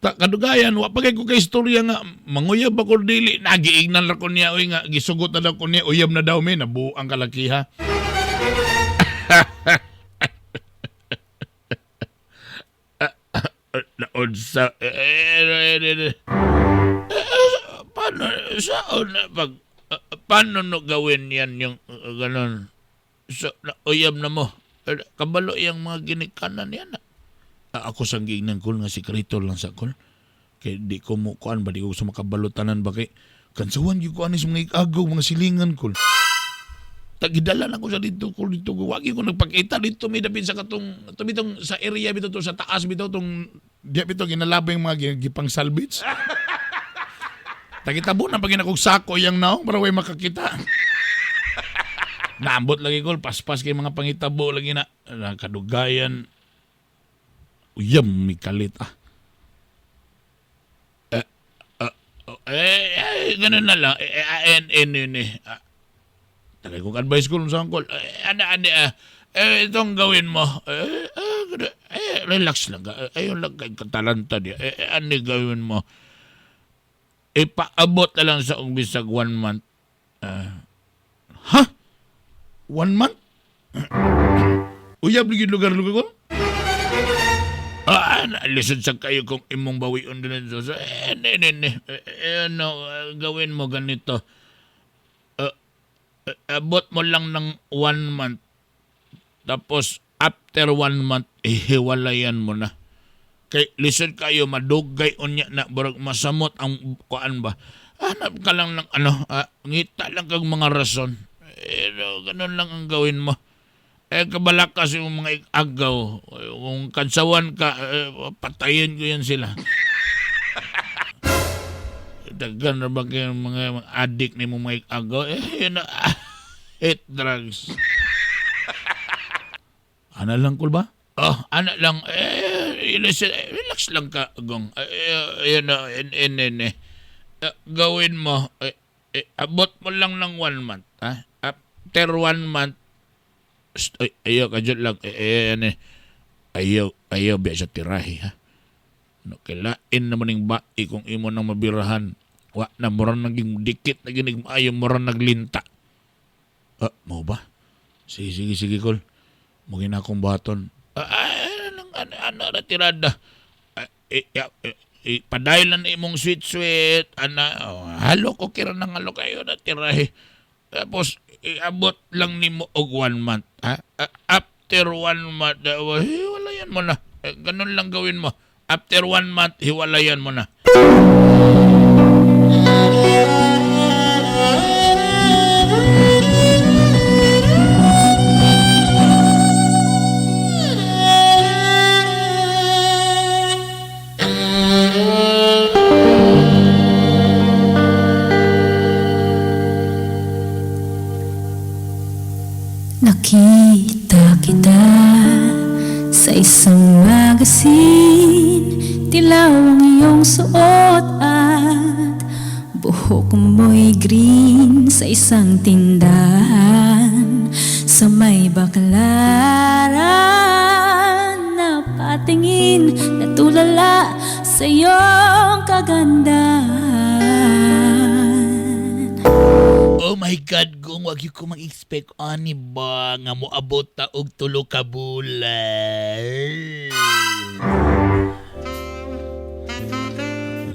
Ta kadugayan, wa pa kay ko kay istorya nga manguyab ako dili nagiignan ra ko niya oy nga gisugot na daw ko niya uyab na daw mi nabuang kalakiha. Naunsa paano saan na pag paano no gawin yan yung ganon so uyab na mo kabalo yung mga ginikanan yan. Ako sang giingnan ko nga sikreto lang sa kol. Kay di ko mo kuan ba di ko sa makabalutanan ba kay kansawan gyud ko ani sa mga ikagaw mga silingan kol. Tagidala na ko sa dito kol dito ko wagi ko nagpakita dito mi dapit sa katong bitong sa area bito to sa taas bito tong diya bito ginalabing mga gipang salvage. Tagitabo na pag ginakog sako yang naong para way makakita. Naambot lagi kol paspas kay mga pangitabo lagi na kadugayan. Uyam mi kalit ah. Ganun na lang. En, en, en, eh. Tagay kong advice ko sa angkol. Itong gawin mo. Relax lang ka. Ayun lang kay katalanta niya. Ano gawin mo? Ipaabot na lang sa og bisag 1 month. Ha? 1 month? Uyab lagi lugar-lugar ko? Lisod sa kayo kung imong bawion din so, eh, ne, ne, ne. Eh, ano, gawin mo ganito. Abot mo lang ng 1 month. Tapos, after 1 month, ihiwalayan mo na. Kay lisod kayo, madugay unya na, barag masamot ang kuan ba. Hanap ka lang ng ano, ngita lang kag mga rason. Eh, no, ganun lang ang gawin mo. Eh, kabalakas yung mga agaw. Kung kansawan ka, patayin ko yan sila. Daghan na ba kayong mga addict ni mo mga agaw? Eh, yun na, hate drugs. Ana lang kul ba? Oh, ana lang. Eh, listen, relax lang ka, Gong. Yun na, in. Gawin mo, abot mo lang ng 1 month. Ha? After 1 month, ay, ayaw ka dyan lang. Ayaw, ayaw biya sa tirahi, ha? No, kilain naman yung bai kung imo nang mabirahan. Wa na, murang naging dikit na ginig maayo, murang naglinta. Mau ba? Sige, sige, sige, kol. Mugin akong baton. Ano, na tirada? Padayon lang imong sweet-sweet. Ana, oh, halo ko, kira nang halo kayo na tirahi. Tapos, iabot lang nimo og 1 month. Ha? After 1 month, hiwalayan mo na. Ganun lang gawin mo. After 1 month, hiwalayan mo na. Nakita kita sa isang magasin, dilaw ang iyong suot at buhok mo'y green. Sa isang tindahan sa may Baklaran, napatingin, natulala sa iyong kagandahan. Oh my God, Gong, wag yun ko mag-expect ani ba nga moabot ta og 3 ka bulan.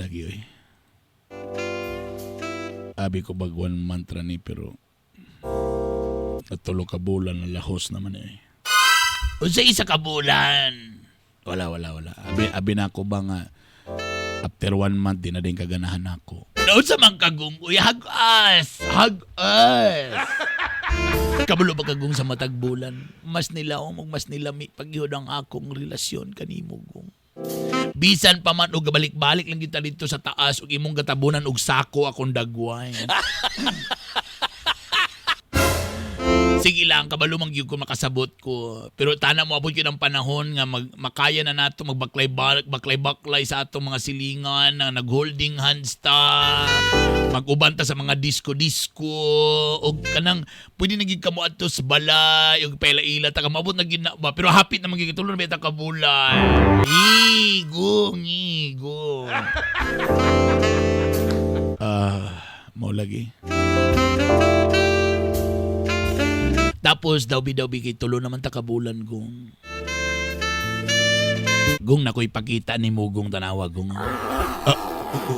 Lagi oy. Abi ko bag 1 month ra ni pero natulo ka bulan na lahos naman eh. Unsa isa ka bulan? Wala, wala, wala. Abi na ako ba nga after 1 month di na din kaganahan ako. Unsa man kagong, uy, hagas! Hagas! Kabalo ba kagong sa matag bulan? Mas nilaom ug mas nilami pagyud ang akong relasyon kanimo, Gong. Bisan pa man og gabalik-balik lang kita dito sa taas ug imong gatabunan og sako akong dagway. Sige lang, kabalo man gyud ko makasabot ko. Pero tana mo abot gyud ang panahon nga makaya na nato magbaklay-baklay baklay-baklay sa atong mga silingan na nag-holding hands ta, mag-uban ta sa mga disco-disco og kanang pwede na gyud kamo adto sa balay og paila-ila ta kamabot na gyud na ba, pero hapit na man gyud tulo na ba ta ka bulan. Igong, igong. Mo lagi. Tapos dawbi-dawbi kay tulo naman ta ka bulan, Gong. Gong, nakoy pakita ni mo, Gong, tanawa, Gong.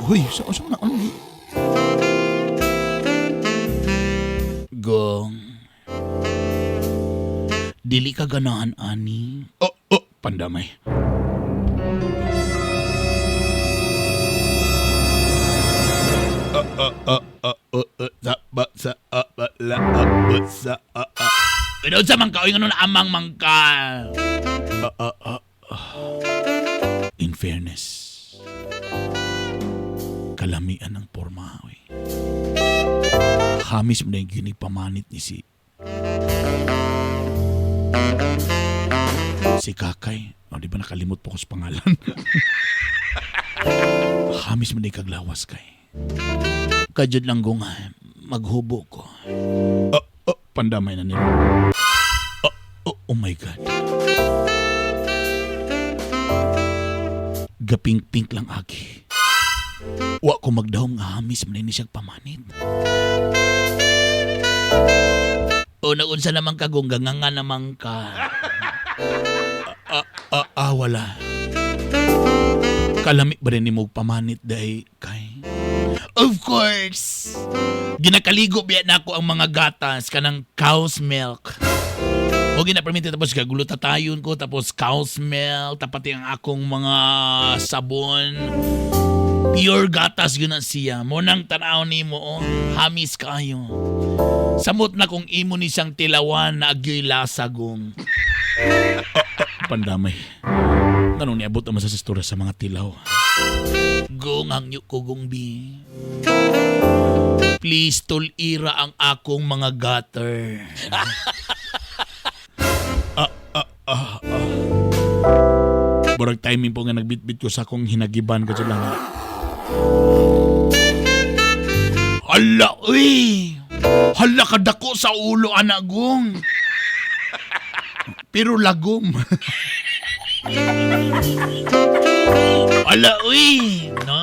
Huy, sa na ano? Gong. Dili ka ganahan ani. Oh, oh, pandamay. Sa, ba, sa, a, ba, la, a, ba, sa, a, a. Pero sa man ka, oy, nga nun, amang man ka. In fairness, kalamian ng porma, oy. Hamis mo na yung ginig pamanit ni si Kakay. O, di ba nakalimot po ko sa pangalan? Hamis mo na yung kaglawas kay. Kadyod lang kung maghubo ko. Oh, oh, pandamay na nila. Oh, oh, oh my God. Gapink-pink lang agi. Wa ko magdahom nga hamis man ni siyang pamanit. O naunsa naman ka gong ganganga naman ka. Ah, ah, ah, wala. Kalami ba rin ni mong pamanit dahil kay? Of course! Ginakaligo biya na ako ang mga gatas kanang cow's milk. O ginapermit tapos kaguluta tayon ko tapos cow's milk tapati ang akong mga sabon. Pure gatas yun ang siya. Mo nang tanaw nimo oh, hamis kayo. Samot na kung imo ni siyang tilawan na agyo'y lasagong. Pandamay. Ganun niabot naman sa sistura sa mga tilaw. Gong hangyo ko gong bi. Please tulira ang akong mga gutter. Ah, ah, ah, ah. Burag timing po nga nagbitbit ko sa akong hinagiban ko lang. Hala, uy! Hala kadako sa ulo, anak gong. Pero lagom. Hala, uy! No.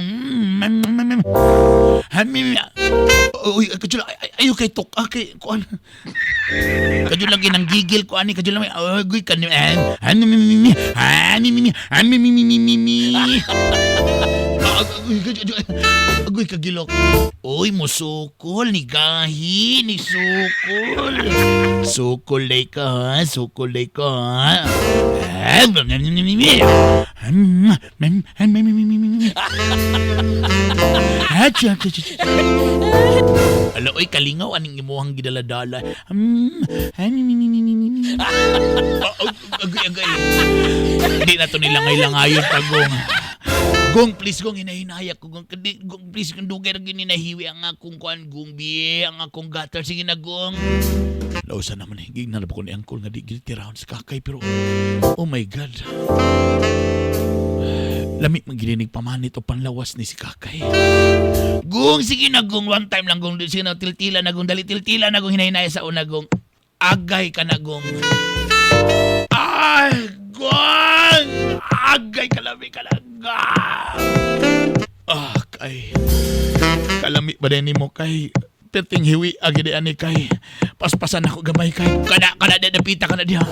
Mm, mm, mm, mm. Hami- Uy, kadyo lang, ay, ayo kay tok, ah, kay, kuan. Kadyo lang ginanggigil ko ani, kadyo lang, agoy, kani, ah, ah, mi, mi, mi, mi, ah, mi, mi, mi, ah, mi, mi, mi, mi, mi, mi. Ah, Agoy, agoy, kagilok. Uy, musukol, ni gahi, ni sukol. Sukol day ka, ha? Sukol day ka, ha? Ah, mi, mi, mi, mi, mi. Ah, mm, mm, ah, mi, mi, mi, mi, mi. Ah, tsa, tsa, tsa, tsa. Ala, oy, kalingaw, aning imuhang gidaladala. Ah, mi, mi, mi, mi, mi, mi, mi. Ah, agoy, agoy. Hindi na to nila ngaylangayon pagong. Gong, please, gong, hinahinaya ko. Gong, kandi, gong, please, kung dugay na gininahiwi ang akong kuan, gong, biye, ang akong gutter. Sige na, gong. Lausa naman eh. Gignan na ba ko ni Uncle nga di tirahon sa kakay, pero, oh my God. Lami man gininig pamanit o panlawas ni si kakay. Gong, sige na, gong, one time lang, gong, sige na, tiltila na, gong, dali, tiltila na, gong, hinahinaya sa una, gong. Agay ka na, gong. Ay, gong! Agay kalami kalaga! Ah, kay. Kalami ba din mo kay? Perting hiwi agi di ani kay. Paspasan ako gamay kay. Kana kana di dapita kana diha.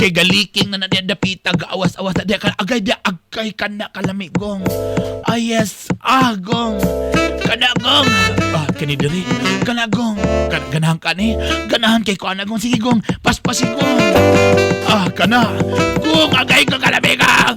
Kay galiking na na diha dapita gaawas-awas na diha kana agay diha agay kana kalami gong. Ah yes, ah gong. Kana gong. Ah kani diri. Kana gong. Kana ganahan ka ni. Ganahan kay ko ana gong. Sige gong. Paspasi gong. Ah kana. Gong agay ka kalami ka.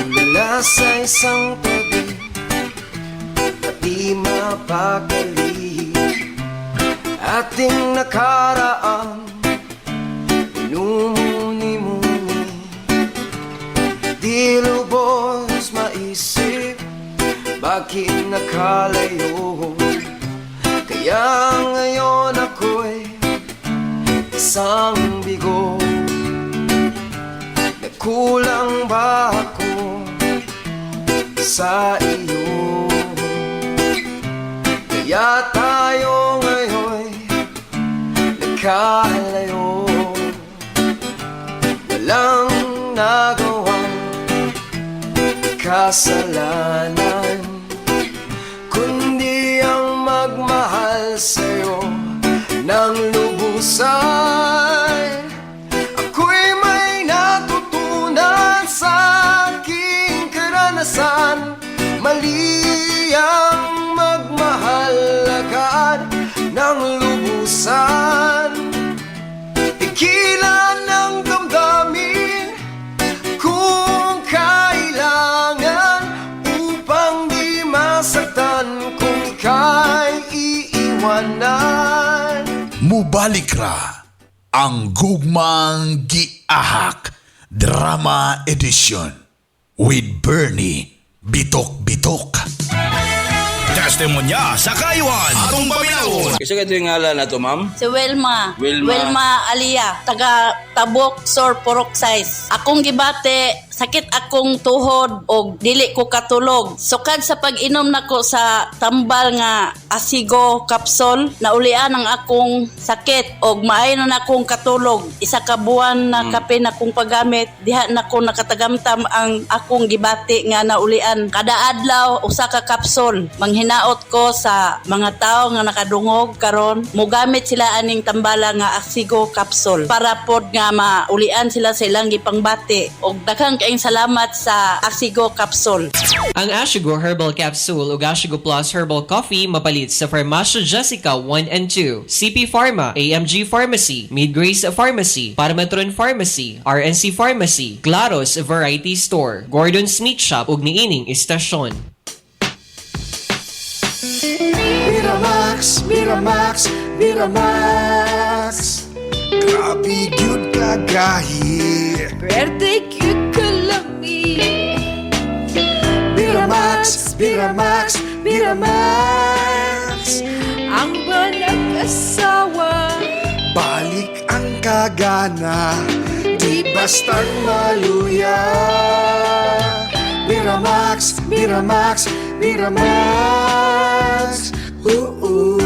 Mula sa isang tabi at di mapakali, ating nakaraan minumuni-muni. Di lubos maisip bakit nakalayo. Kaya ngayon ako'y isang bigo. Nagkulang ba ako sa iyo? Kaya tayo ngayon nagkalayo. Walang nagawang kasalanan, kundi ang magmahal sa'yo ng lubusan. Ako'y may natutunan sa aking karanasan. Mali ang magmahal agad ng lubusan. Tigilan ang damdamin kung kailangan, upang di masaktan kung ika'y iiwanan. Mubalik ra ang Gugmang Giahak Drama Edition with Bernie Bitok Bitok. Testing. Testimonya sa kayuan. Atong paminawon. Isa ka yung ngalan na to, ma'am? Si Wilma. Wilma. Wilma Alia. Taga Tabok, Sor, Purok Size. Akong gibate, sakit akong tuhod og dili ko katulog. Sukad sa pag-inom nako sa tambal nga Asigo capsule, naulian ang akong sakit og maayo na akong katulog. Isa ka buwan na kape na akong paggamit, diha na ko nakatagamtam ang akong gibati nga naulian. Kada adlaw usa ka kapsul. Manghinaot ko sa mga tao nga nakadungog karon, mogamit sila aning tambala nga Asigo capsule para pod nga maulian sila sa ilang gipangbati. Og daghang kaayong salamat sa Asigo capsule. Ang Ashigo Herbal Capsule ug Ashigo Plus Herbal Coffee mapalit sa Farmacia Jessica 1 and 2, CP Pharma, AMG Pharmacy, Mid Grace Pharmacy, Parametron Pharmacy, RNC Pharmacy, Claros Variety Store, Gordon's Meat Shop ug niining istasyon. Miramax, Miramax, Miramax. Grabe gyud kagahi. Pwerte gyud kalami. Miramax, Miramax, Miramax. Ang manag-asawa. Balik ang kagana, di basta't maluya. Miramax, Miramax, Miramax. Oo.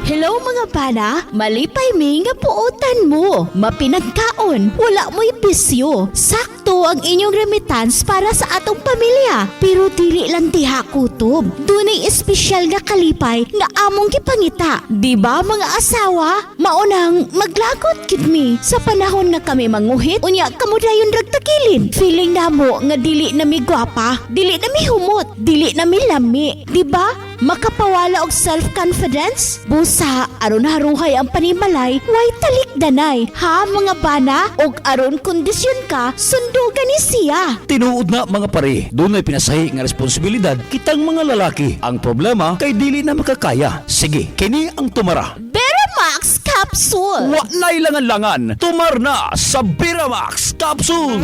Hello mga pana, malipay mi nga puotan mo. Mapinagkaon, wala mo'y bisyo. Sakto ang inyong remittance para sa atong pamilya. Pero dili lang diha kutob. Dunay espesyal nga kalipay nga among gipangita. Di ba mga asawa? Maunang maglagot gid mi sa panahon nga kami manguhit unya kamo dayon ragtakilid. Feeling namo nga dili na mi gwapa, dili na mi humot, dili na mi lami. Di ba? Makapawala og self-confidence? Busa, aron haruhay ang panimalay, way talikdanay. Ha mga bana? Og aron kondisyon ka, sundugan ni siya. Tinuod na mga pare, dunay pinasahi nga responsibilidad kitang mga lalaki. Ang problema kay dili na makakaya. Sige, kini ang tumara. Beramax Capsule! Wa na'y langan-langan, tumar na sa Beramax Capsule.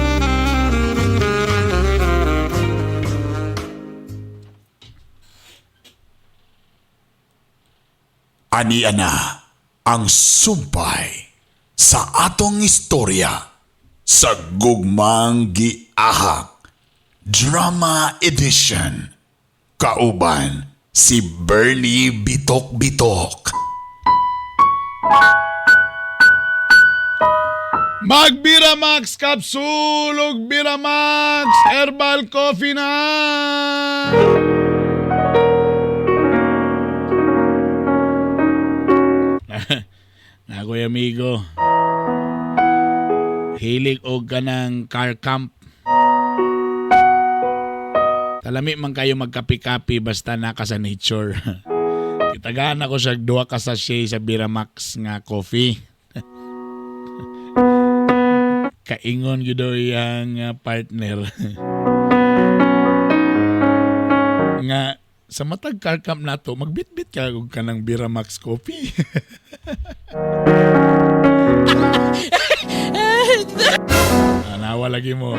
Ani ana ang sumpay sa atong istorya sa Gugmang Giahak Drama Edition. Kauban si Bernie Bitok Bitok. Magbiramax Capsule ug Biramax Herbal Coffee na! Nakoy amigo. Hilig og kanang car camp. Talami man kayo magkapi-kapi basta naka sa nature. Kitagaan ako sa duha ka sachet sa Biramax nga coffee. Kaingon gyud daw iyang partner. Nga sa matag car camp nato magbitbit ka og kanang Biramax coffee. Anawa lagi mo.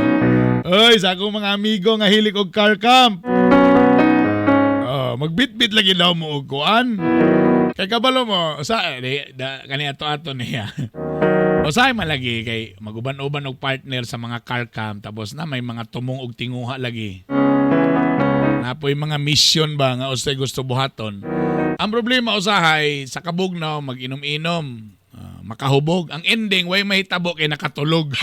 Oy, sa akong mga amigo nga hilig og car camp. Oh, magbitbit lagi daw mo og kuan. Kay kabalo mo, sa di, da, kani ato-ato niya. Usahay man lagi kay maguban-uban og partner sa mga car camp tapos na may mga tumong og tinguha lagi. Napoy mga mission ba nga usay gusto buhaton. Ang problema usahay sa kabugnaw mag-inom-inom, makahubog. Ang ending way mahitabo kay nakatulog.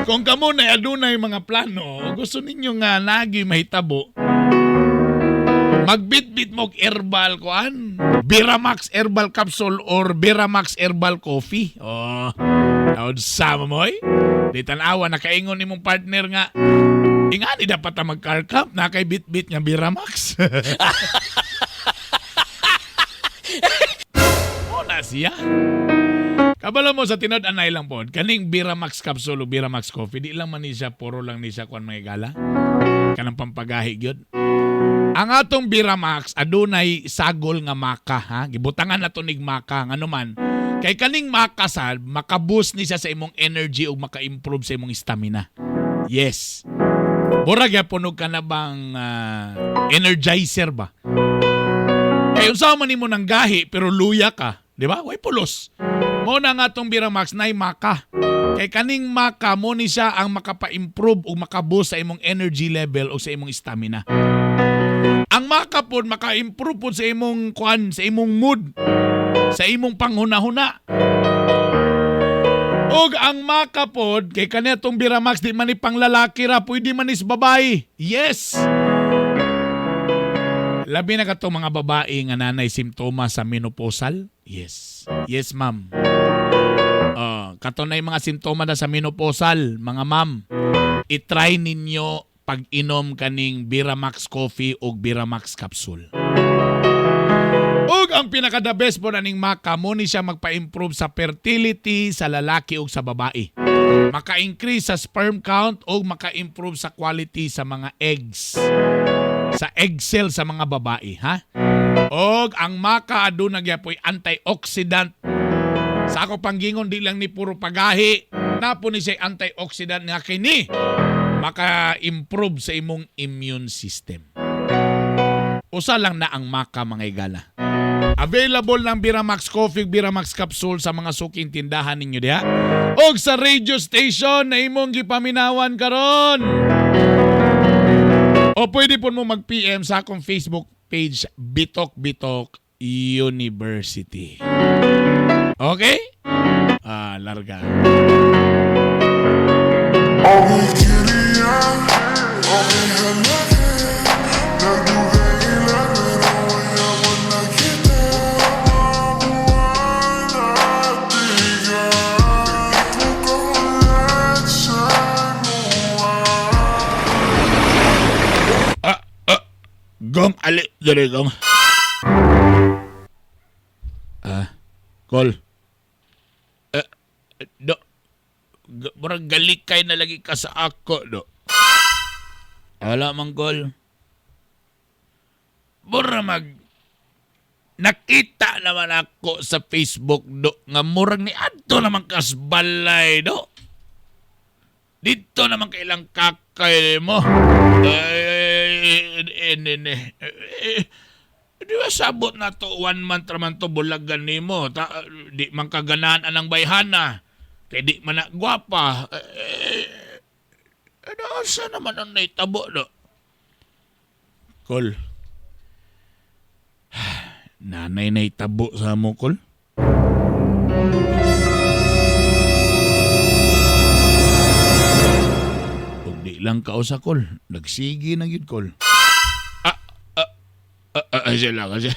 Kung kamo na adunay mga plano, gusto ninyo nga lagi mahitabo, magbitbit mo og herbal kuan. Biramax Herbal Capsule or Biramax Herbal Coffee. Oh, taod sama mo oy. Di tan-awa nakaingon nimong partner nga ingani dapat ta mag-car camp na kay bitbit nga Biramax. Mo na siya. Kabalo mo sa tinod anay lang pod. Kaning Biramax Capsule o Biramax Coffee, di lang man ni siya puro lang ni siya kuan mga gala. Kanang pampagahi gyud. Ang atong Biramax adunay sagol nga maka, ha. Gibutangan nato nig maka ngano man kay kaning maka sa makaboost ni siya sa imong energy ug maka-improve sa imong stamina. Yes. Murag gyapon og ka na bang energizer ba? Kay unsa man nimo nang gahi pero luya ka, di ba? Way pulos. Mo na nga atong Biramax nay maka. Kay kaning maka mo ni siya ang makapa-improve ug makaboost sa imong energy level o sa imong stamina. Ang maka pod maka-improve pod sa imong kuan, sa imong mood, sa imong panghunahuna. Ug ang maka pod kay kanetong Biramax di man ni panglalaki ra, pwede man ni sa babae. Yes. Labi na katong mga babae nga nanay simptomas sa menopausal. Yes. Yes, ma'am. Kato na yung mga simptoma na sa menopausal, mga ma'am. I-try ninyo pag-inom kaning Biramax Coffee o Biramax Capsule. Ug ang pinaka the best po na ning maka mo ni siya magpa-improve sa fertility sa lalaki ug sa babae. Maka-increase sa sperm count o maka-improve sa quality sa mga eggs. Sa egg cell sa mga babae, ha? Og ang maka aduna gyapoy antioxidant. Sa ako panggingon di lang ni puro pagahi, napo ni siya antioxidant nga kini maka-improve sa imong immune system. Usa lang na ang maka, mga igala. Available ng Biramax Coffee, Biramax Capsule sa mga suking tindahan ninyo diha. Og sa radio station na imong gipaminawan karon. O pwede po mo mag-PM sa akong Facebook page, Bitok Bitok University. Okay? Ah, larga. Gong, ali, dere, gong. Ah, call. Eh, do, murag galikay na lagi ka sa ako, do. Wala man, call. Mura mag, nakita naman ako sa Facebook, do, nga murag ni adto naman kas balay, do. Dito naman kailang kakay mo. Ay, eh, eh, di ba sabot na to, 1 month raman to bulagan nimo. Ta, di man kaganahan anang bayhana. Kay di man na gwapa. Eh, ano, asa naman ang naitabo, do? Kol. Nanay naitabo sa mo, Kol. Ug di lang kausa, Kol. Nagsige na gyud, Kol. Ah, ah, ah, ah, sila kasi.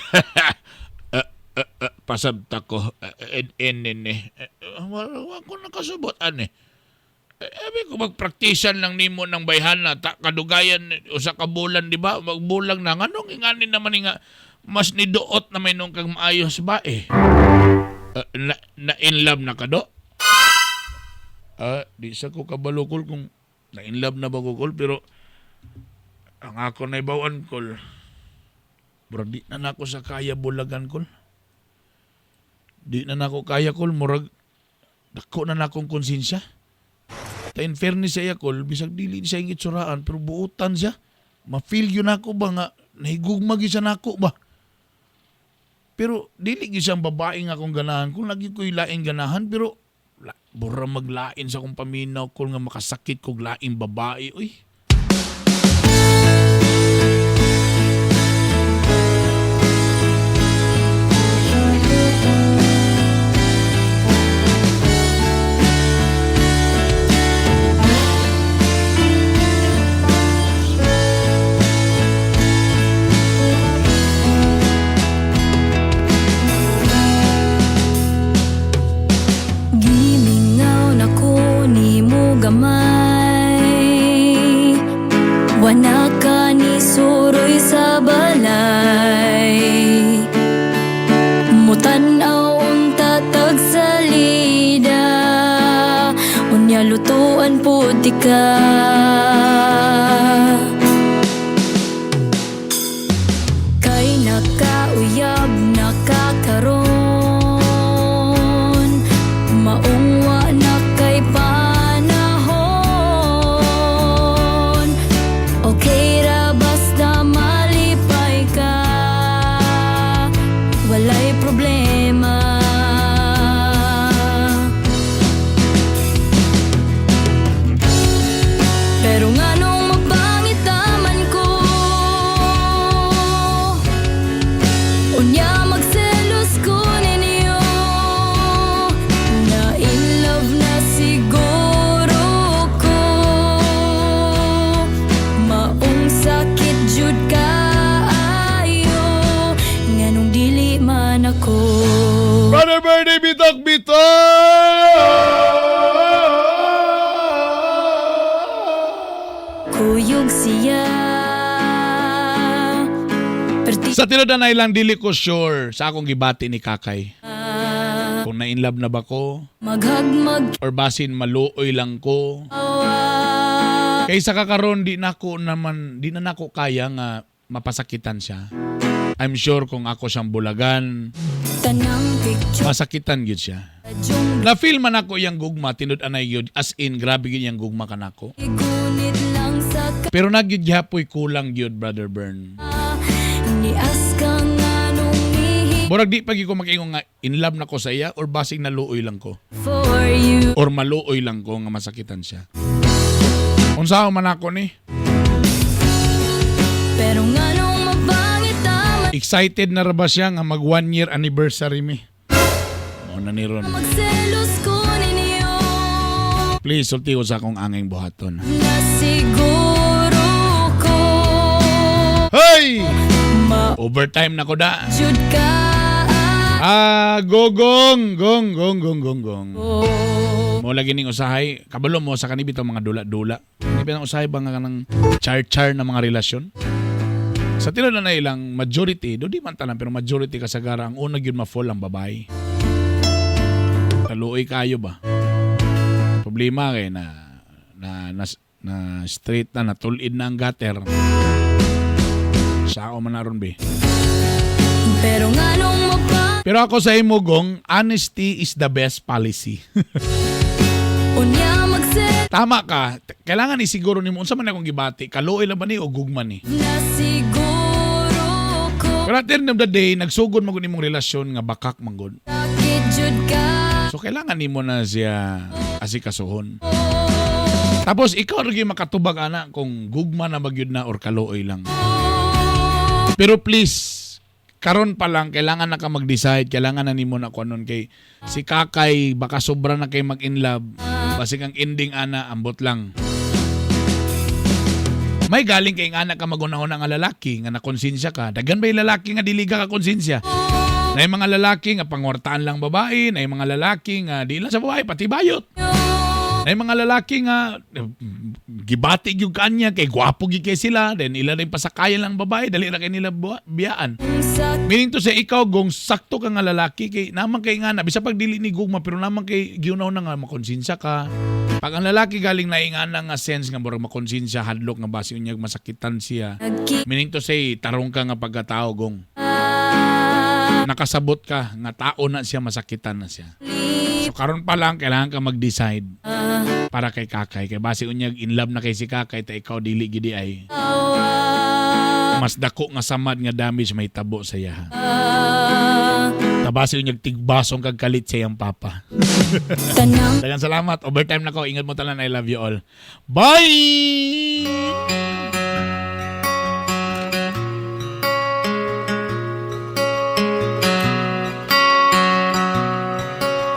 Ah, ah, ah, pasabta ko. Ah, en, en, en, eh. Eh, wala ko nakasabot, ane. Eh, abi ko magpraktisan lang nimo ng bayhana ta kadugayan usa ka bulan, di ba? Magbulang na nganong ingani naman ni nga mas niduot na may nung kang maayos ba eh. Na in love na ka do? Ah, di sa ko kabalo, Kol, kung na in love na ba ko, Kol, pero ang ako na ibawan, Kol. Murag di na nako sa kaya bulagan, Kol. Di na nako kaya, Kol, murag dako na nakong konsensya. Ta in fairness sa iya, Kol, bisag dili siya ing itsuraan, pero buutan siya. Ma-feel yun ako ba nga nahigugma gyud siya nako ba. Pero dili gyud siyang babae nga akong ganahan. Kung lagi ko'y laing ganahan, pero la, bura maglain sa akong paminaw, Kol, nga makasakit kog laing babae. Uy. Gimingaw na ko nimo gamay. Wana ka ni suroy sa balay. Mutan-aw unta tag salida. Unya lutuan pud ka. Unya magselos ko ninyo. Na in love na siguro ko. Maong sakit jud kaayo, nganong dili man ako. Brother Bernie, bitok bitok! Kuyog siya. Perti. Sa tinuod na lang, dili ko sure sa akong gibati ni Kakay. Kung na in love na ba ko Maghagmag or basin maluoy lang ko. Kaysa kakaron di nako naman di na nako kaya nga mapasakitan siya. I'm sure kung ako siyang bulagan, Tanang picture. Masakitan gyud siya. Jung. Na-feel man ako iyang gugma, tinud anay gyud, as in grabe gyud iyang gugma kanako. Gunit lang sa Pero nagyud gihapoy kulang gyud, Brother Bern. Nias ka nga nung ihi Murag di pa gyud ko makiingon nga in love na ko sa iya or basing naluoy lang ko. For you. Or maluoy lang ko nga masakitan siya. Unsa man ako ni? Pero nga nung mabangit ang Excited na ra ba siya nga mag 1 year anniversary mi? Mao na ni ron. Magselos ko ninyo. Please, sulti ko sa akong anging buhaton. Na siguro ko. Hey! Ma Overtime na ko da. Jud ka. Ah, gogong, gong, gong, gong, gong, gong. Mo lagi ning usahay, kabalo mo sa kanibi mga dula-dula. Kanibi ang usahay ba nga kanang char-char na mga relasyon? Sa tinuod na ilang majority, do di man tanan pero majority kasagara ang una gyud ma-fall ang babae. Kaluoy kayo ba? Problema kay na na na, na straight na natulid na ang gutter. Sa ako man aron be. Pero nga nung mabangit. Pero ako sa imo, Gong, honesty is the best policy. Unya magselos. Tama ka. Kailangan isiguro nimo unsa man akong gibati, kaluoy lang ba ni o gugma ni? Na siguro ko. Pero at the end of the day, nagsugod man gud imong relasyon nga bakak man gud. Sakit jud ka. So kailangan nimo na siya asikasuhon. Tapos ikaw ra gyud makatubag ana kung gugma na ba gyud na or kaluoy lang. Pero please, karon pa lang kailangan na ka mag-decide, kailangan na nimo na kuanon kay si Kakay baka sobra na kay mag-in love. Basig ang ending ana ambot lang. May galing kay anak ka magunahon nga lalaki nga nakonsensya ka. Daghan ba yung lalaki nga dili ka konsensya? Na yung mga lalaki nga pangwartaan lang babae, na yung mga lalaki nga di lang sa babae pati bayot. Na yung mga lalaki nga gibati gyud kanya kay gwapo gyud kay sila, then ila rin pasakayan lang babae, dali ra kay nila biyaan. Meaning to say, ikaw gong sakto ka nga lalaki kay naman kay nga na bisa pag dili ni gugma pero naman kay giunaw na nga makonsensya ka. Pag ang lalaki galing na ingana nga sense nga murag makonsensya, hadlok nga basi unyag masakitan siya. Meaning to say, tarong ka nga pagkatao, Gong. Nakasabot ka nga tao na siya, masakitan na siya. So karon pa lang kailangan ka mag-decide para kay Kakay. Kay basi unyag in love na kay si Kakay ta ikaw dili gidi ay mas dako nga samad nga damage may tabo sa iya. Tabasi unyag tigbasong kag kalit sa iyang papa. Tanang Daghang salamat. Overtime na ko. Ingat mo tanan. I love you all. Bye!